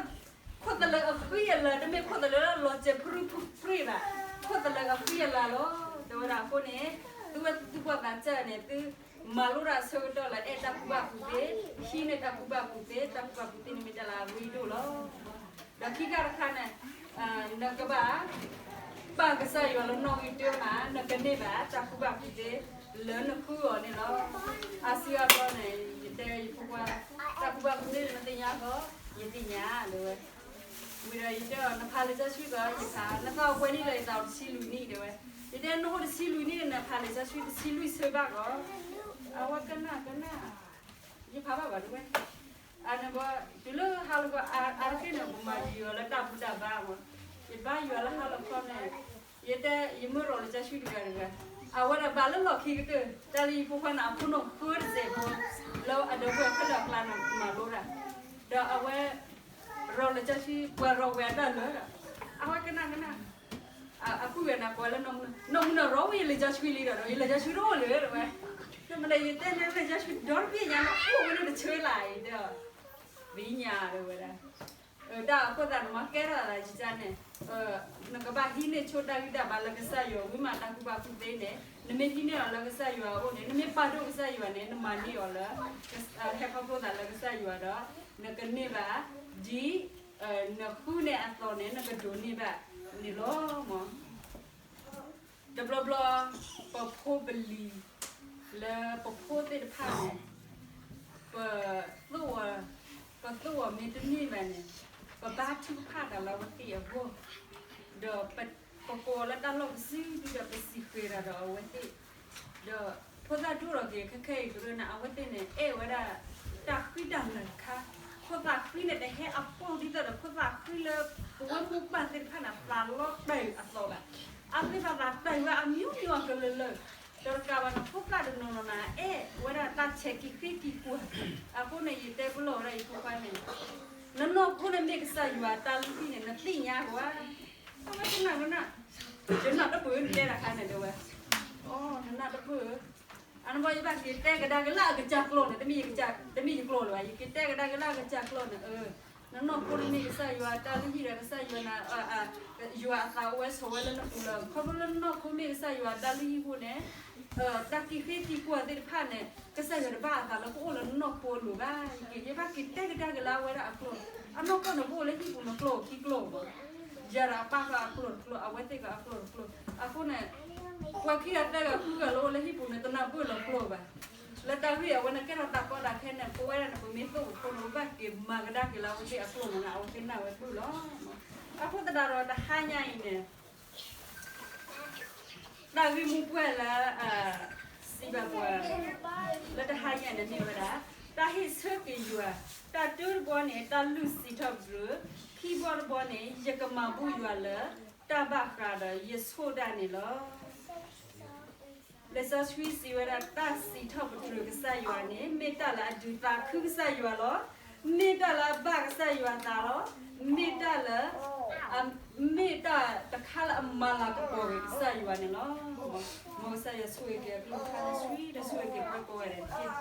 ခိၣ်သလၢာ်အဃံအလၤ, တမ့ၢ်ခိၣ်သလၢာ်လၢလီၤစဲးဖရုဖုပြ့ၣ်ဘၣ်, ခိၣ်သလၢာ်အဃံအလၤလီၤ တဲဝဲဒၣ်. အဃိန့ၣ် သုဝဲသုသူၣ်ဘီၣ်သးစၢ်န့ၣ် သုမၤလိတၢ်အဆၢကတီၢ်လၢအဲၣ်တၢ်ကူၣ်ဘၣ်ကူၣ်သ့, ဟံးန့ၢ်တၢ်ကူၣ်ဘၣ်ကူၣ်သ့, တၢ်ကူၣ်ဘၣ်ကူၣ်သ့န့ၣ်မ့ၢ်တၢ်လၢအရ့ဒိၣ်လီၤ. ဒီးခံခါတခါန့ၣ် နကဘၣ် ပာ်ကစၢ်ယွၤလၢနီၣ်ဂံၢ်တၢမး, နကန့ၢ်ဘၣ်တၢ်ကူၣ်ဘၣ်ကူၣ်သ့လၢနဃုအီၤန့ၣ်လီၤ. အါစုအါဘျီန့ၣ် ယတဲယဖိခွါ တၢ်ကူၣ်ဘၣ်ကူၣ်သ့န့ၣ် နသ့ၣ်ညါဃီ, ယသ့ၣ်ညါ တဲဝဲ. ဝံၤဒီးယတဲအီၤ နဖးလံာ်စီဆှံကီး, ယဖး, နသးအိၣ်ပှဲၤနံၣ်လဲၣ်, ယသးအိၣ်တဆံလွံၢ်နံၣ် တဲဝဲ. ယတဲနအိၣ်တဆံလွံၢ်နံၣ်န့ၣ် နဖးလံာ်စီဆှံတဆံလွံၢ်ဆၢဘၣ်ကီး. အဝဲကနၣ်ကနၣ် ယဖးဘၣ်ဘၣ်တဲဝဲ. အန့ၣ်ဘၣ် တုၤလၢဟါလီၤခီ အါတက့ၢ်န့ၣ် ပမၤယံၤအီၤလၢတၢ်ဘူၣ်တၢ်ဘါမး, ယဘါယွၤလၢဟါလီၤခီန့ၣ်, ယတဲ ယမၢရီၤလံာ်စီဆှံတဂၤတဂၤ, အဝဲဒၣ်ဘၣ်လၢလီၢ်ခံကတၢၢ်, တၢ်လၢယဖိခွါန့ၣ် အဖိနီၣ်ဃၢတစဲးဖိ, လၢအဒီပုၢ်ဝဲၢ်ခဲလၢာ်အကျါန့ၣ် မၤလိတၢ်, ဒီးအဝဲ ရီၤလံာ်စီဆှံ ပှၤရီၤဝဲအတၢ်လၢာ်ဒီး, အဝဲကနၣ်ကနၣ် အပုၢ်ဝဲၢ်န့ၣ် ကွၢ်လၢနီၢ်မုၢ်နီၢ်, နီၢ်မုၢ်နီၢ်ရီၤဝဲယလံာ်စီဆှံလံဒီး ယလံာ်စီဆှံတအိၣ်လၢၤ တဲဝဲ. မ့ၢ်ဒီးယတဲန့ၣ် လံာ်စီဆှံဒီတဘ့ၣ်ညါန့ၣ် အိၣ်ဝဲလၢတဆၢလၢ်အံၤဒီး, ဘံညါ တဲဝဲဒၣ်. တၢ်အဃိသတးန့ၣ် မ့ၢ်ကဲထီၣ်သးယကန့ၣ်, နကဘၣ်ဟံးန့ၢ်ဆိတၢ်ဂံၢ်တၢ်ဘါလၢကစၢ်ယွၤ, ဝံမးတၢ်ကူၣ်ဘၣ်ကူၣ်သ့န့ၣ် နမ့ၢ်ဟံးန့ၢ်အီၤလၢကစၢ်ယွၤအအိၣ်န့ၣ်, နမ့ၢ်ပာ်ဒိၣ်ကစၢ်ယွၤန့ၣ် နမၤန့ၢ်အီၤလၢ ဟဲခီဖျိသးလၢကစၢ်ယွၤဒီး နကန့ၢ်ဘၣ် ဒ် နဃုန့ၢ်အသိးန့ၣ် နကဒိးန့ၢ်ဘၣ်န့ၣ်လီၤ. တဘျီဘျီ ပဖိပလံၤ လၢပဖိသ့ၣ်တဖၣ်န့ၣ် ပ ပသိၣ်အီၤမ့ၢ်တန့ၢ်ဘၣ်န့ၣ် ပဘါထုကဖၣ်တၢ်လၢအဝဲသ့ၣ်အဂီၢ်, ဒီးပကိးအီၤလၢတၢ်လီၢ်ပစုဒုဒီး ပစံးဃဲၤတၢ်ဒီးအဝဲသ့ၣ်, ဒီးဖိသၣ်ဒိၣ်ထီၣ်က့ၤခဲခဲအံၤကရၢန့ၣ် အဝဲသ့ၣ်န့ၣ် အဲၣ်ဝဲဒၣ် တၢ်ဃံတၢ်လၤတခါ, ဖိသၣ်ဃံန့ၣ် တဟဲအပိၢ်ဒ်သိးဒီး ဖိသၣ်ဃံလၢပဝဲမိၢ်ပၢ်သ့ၣ်တဖၣ်န့ၣ် သးလီတၢ်အသီဘၣ်, အသ့ၣ်တဖၣ်သးတၢ်ဝဲအမံၤမံၤအကလုာ်လၢာ်, ဒီးတကးဘၣ်န့ၣ် ဖိသၣ်တနီၤနီၤန့ၣ် အဲၣ်ဝဲဒၣ်တၢ်ဆဲးကံၤဃ့ကံၤကွၢ်, အဃိန့ၣ် ယတဲပလီၢ်ဝဲဒၣ်ယဖိခွါန့ၣ် နနီၢ်ခိန့ၣ်မ့ၢ်ကစၢ်ယွၤတၢ်လုၢ်ဟံၣ်န့ၣ် နသ့ၣ်ညါကွၢ်, အဝဲကနၣ်ကနၣ်, ယနၢ်တပၢၢ်နတဲတၢ်ခါန့ၣ် တဲဝဲ, အိ နနၢ်တပၢၢ်, အန့ၣ်ဘၣ်ယဘၣ်က့ၤတဲကဒါက့ၤလၢအကစၢ်ကျိာ်န့ၣ်, တမ့ၢ်ယကျိာ်လၢၤဘၣ်, ယက့ၤတဲကဒါက့ၤလၢအကစၢ်ကျိာ်န့ၣ်, နနီၢ်ခိန့ၣ်မ့ၢ်ကစၢ်ယွၤတၢ်လုၢ်ဟံၣ်ဒီး ကစၢ်ယွၤန့ၣ် ယွၤအသးအိၣ်ဝဲဆိးဝဲလၢနပူၤလီၤ. ခီဖျိလၢနနီၢ်ခိမ့ၢ်ကစၢ်ယွၤတၢ်လုၢ်ဟံၣ်အဃိန့ၣ်, တၢ်ကံၤဃ့ကံၤကွၢ်သ့ၣ်တဖၣ်န့ၣ် ကစၢ်ယွၤတဘၣ်အသးလၢကအိၣ်လၢနနီၢ်ခိအလိၤဘၣ်. ယက့ၤ ယဘၣ်က့ၤတဲကဒါက့ၤလၢအဝဲဒၣ်အကျိာ်, အနီၢ်ကီၢ်န့ၣ် ပအိၣ်လၢဟံၣ်ပူၤန့ၣ် ကျိာ်ခံကျိာ်မး, ယၤဒီးအပၢ်ကျိာ်အကျိာ်တကျိာ်, အဝဲသ့ၣ်ကျိာ်အကျိာ်တကျိာ်, အဃိန့ၣ် ပှၤခံဂၤသၢဂၤဃုဂၤလၢအိၣ်လၢဟံၣ်ပူၤန့ၣ် တနၢ်ပၢၢ်လၢကျိာ်ဘၣ်. လၢတၢ်ဂ့ၢ်အဝဲန့ၣ် ကဲထီၣ်တၢ်ကီတၢ်ခဲန့ၣ် ပဝဲဒၣ်န့ၣ် ပမ့ၢ်သိၣ်ဖိန့ၣ် ပဘၣ်က့ၤမၤကဒါက့ၤလၢအဝဲသ့ၣ်အကျိာ်မးန့ၣ် အဝဲသ့ၣ်နၢ်ဝဲဒၣ်လီၤ. အဃိသတးဒီးတဟါညါအံၤန့ၣ် တၢ်ဂ့ၢ်မိၢ်ပှၢ်လၢ စံးဘၣ်ပှၤ လၢတဟါညါန့ၣ်မ့ၢ်ဝဲဒၣ် တၢ်ဟ့ၣ်ဆၢက့ၤယွၤ, တၢ်တၢတဘီန့ၣ် တၢ်လုၢ်စံးထီၣ်ပတြၢၤ, ခံဘီတဘီန့ၣ် ယကမၤဘူၣ်ယွၤလၢ တၢ်ဘၣ်ဃးဒီးယဆိၣ်ဒၣ်န့ၣ်လီၤ. လံာ်စီဆှံစံးဝဲဒၣ် တၢ်စံးထီၣ်ပတြၢၤကစၢ်ယွၤန့ၣ် မ့ၢ်တၢ်လၢအဒုးသးခုကစၢ်ယွၤလီၤ. မ့ၢ်တၢ်လၢအဘၣ်ကစၢ်ယွၤသးလီၤ. မ့ၢ်တၢ်လၢ မ့ၢ်တၢ်တခါလၢအမၤလၤကပီၤက့ၤကစၢ်ယွၤန့ၣ်လီၤ. မ်ကစၢ်ယွၤဆိၣ်ဂ့ၤက့ၤအကလုၢ်ကထါလၢဆှံ ဒီးဆိၣ်ဂ့ၤက့ၤပှၤကိးဂၤဒဲးတက့ၢ်.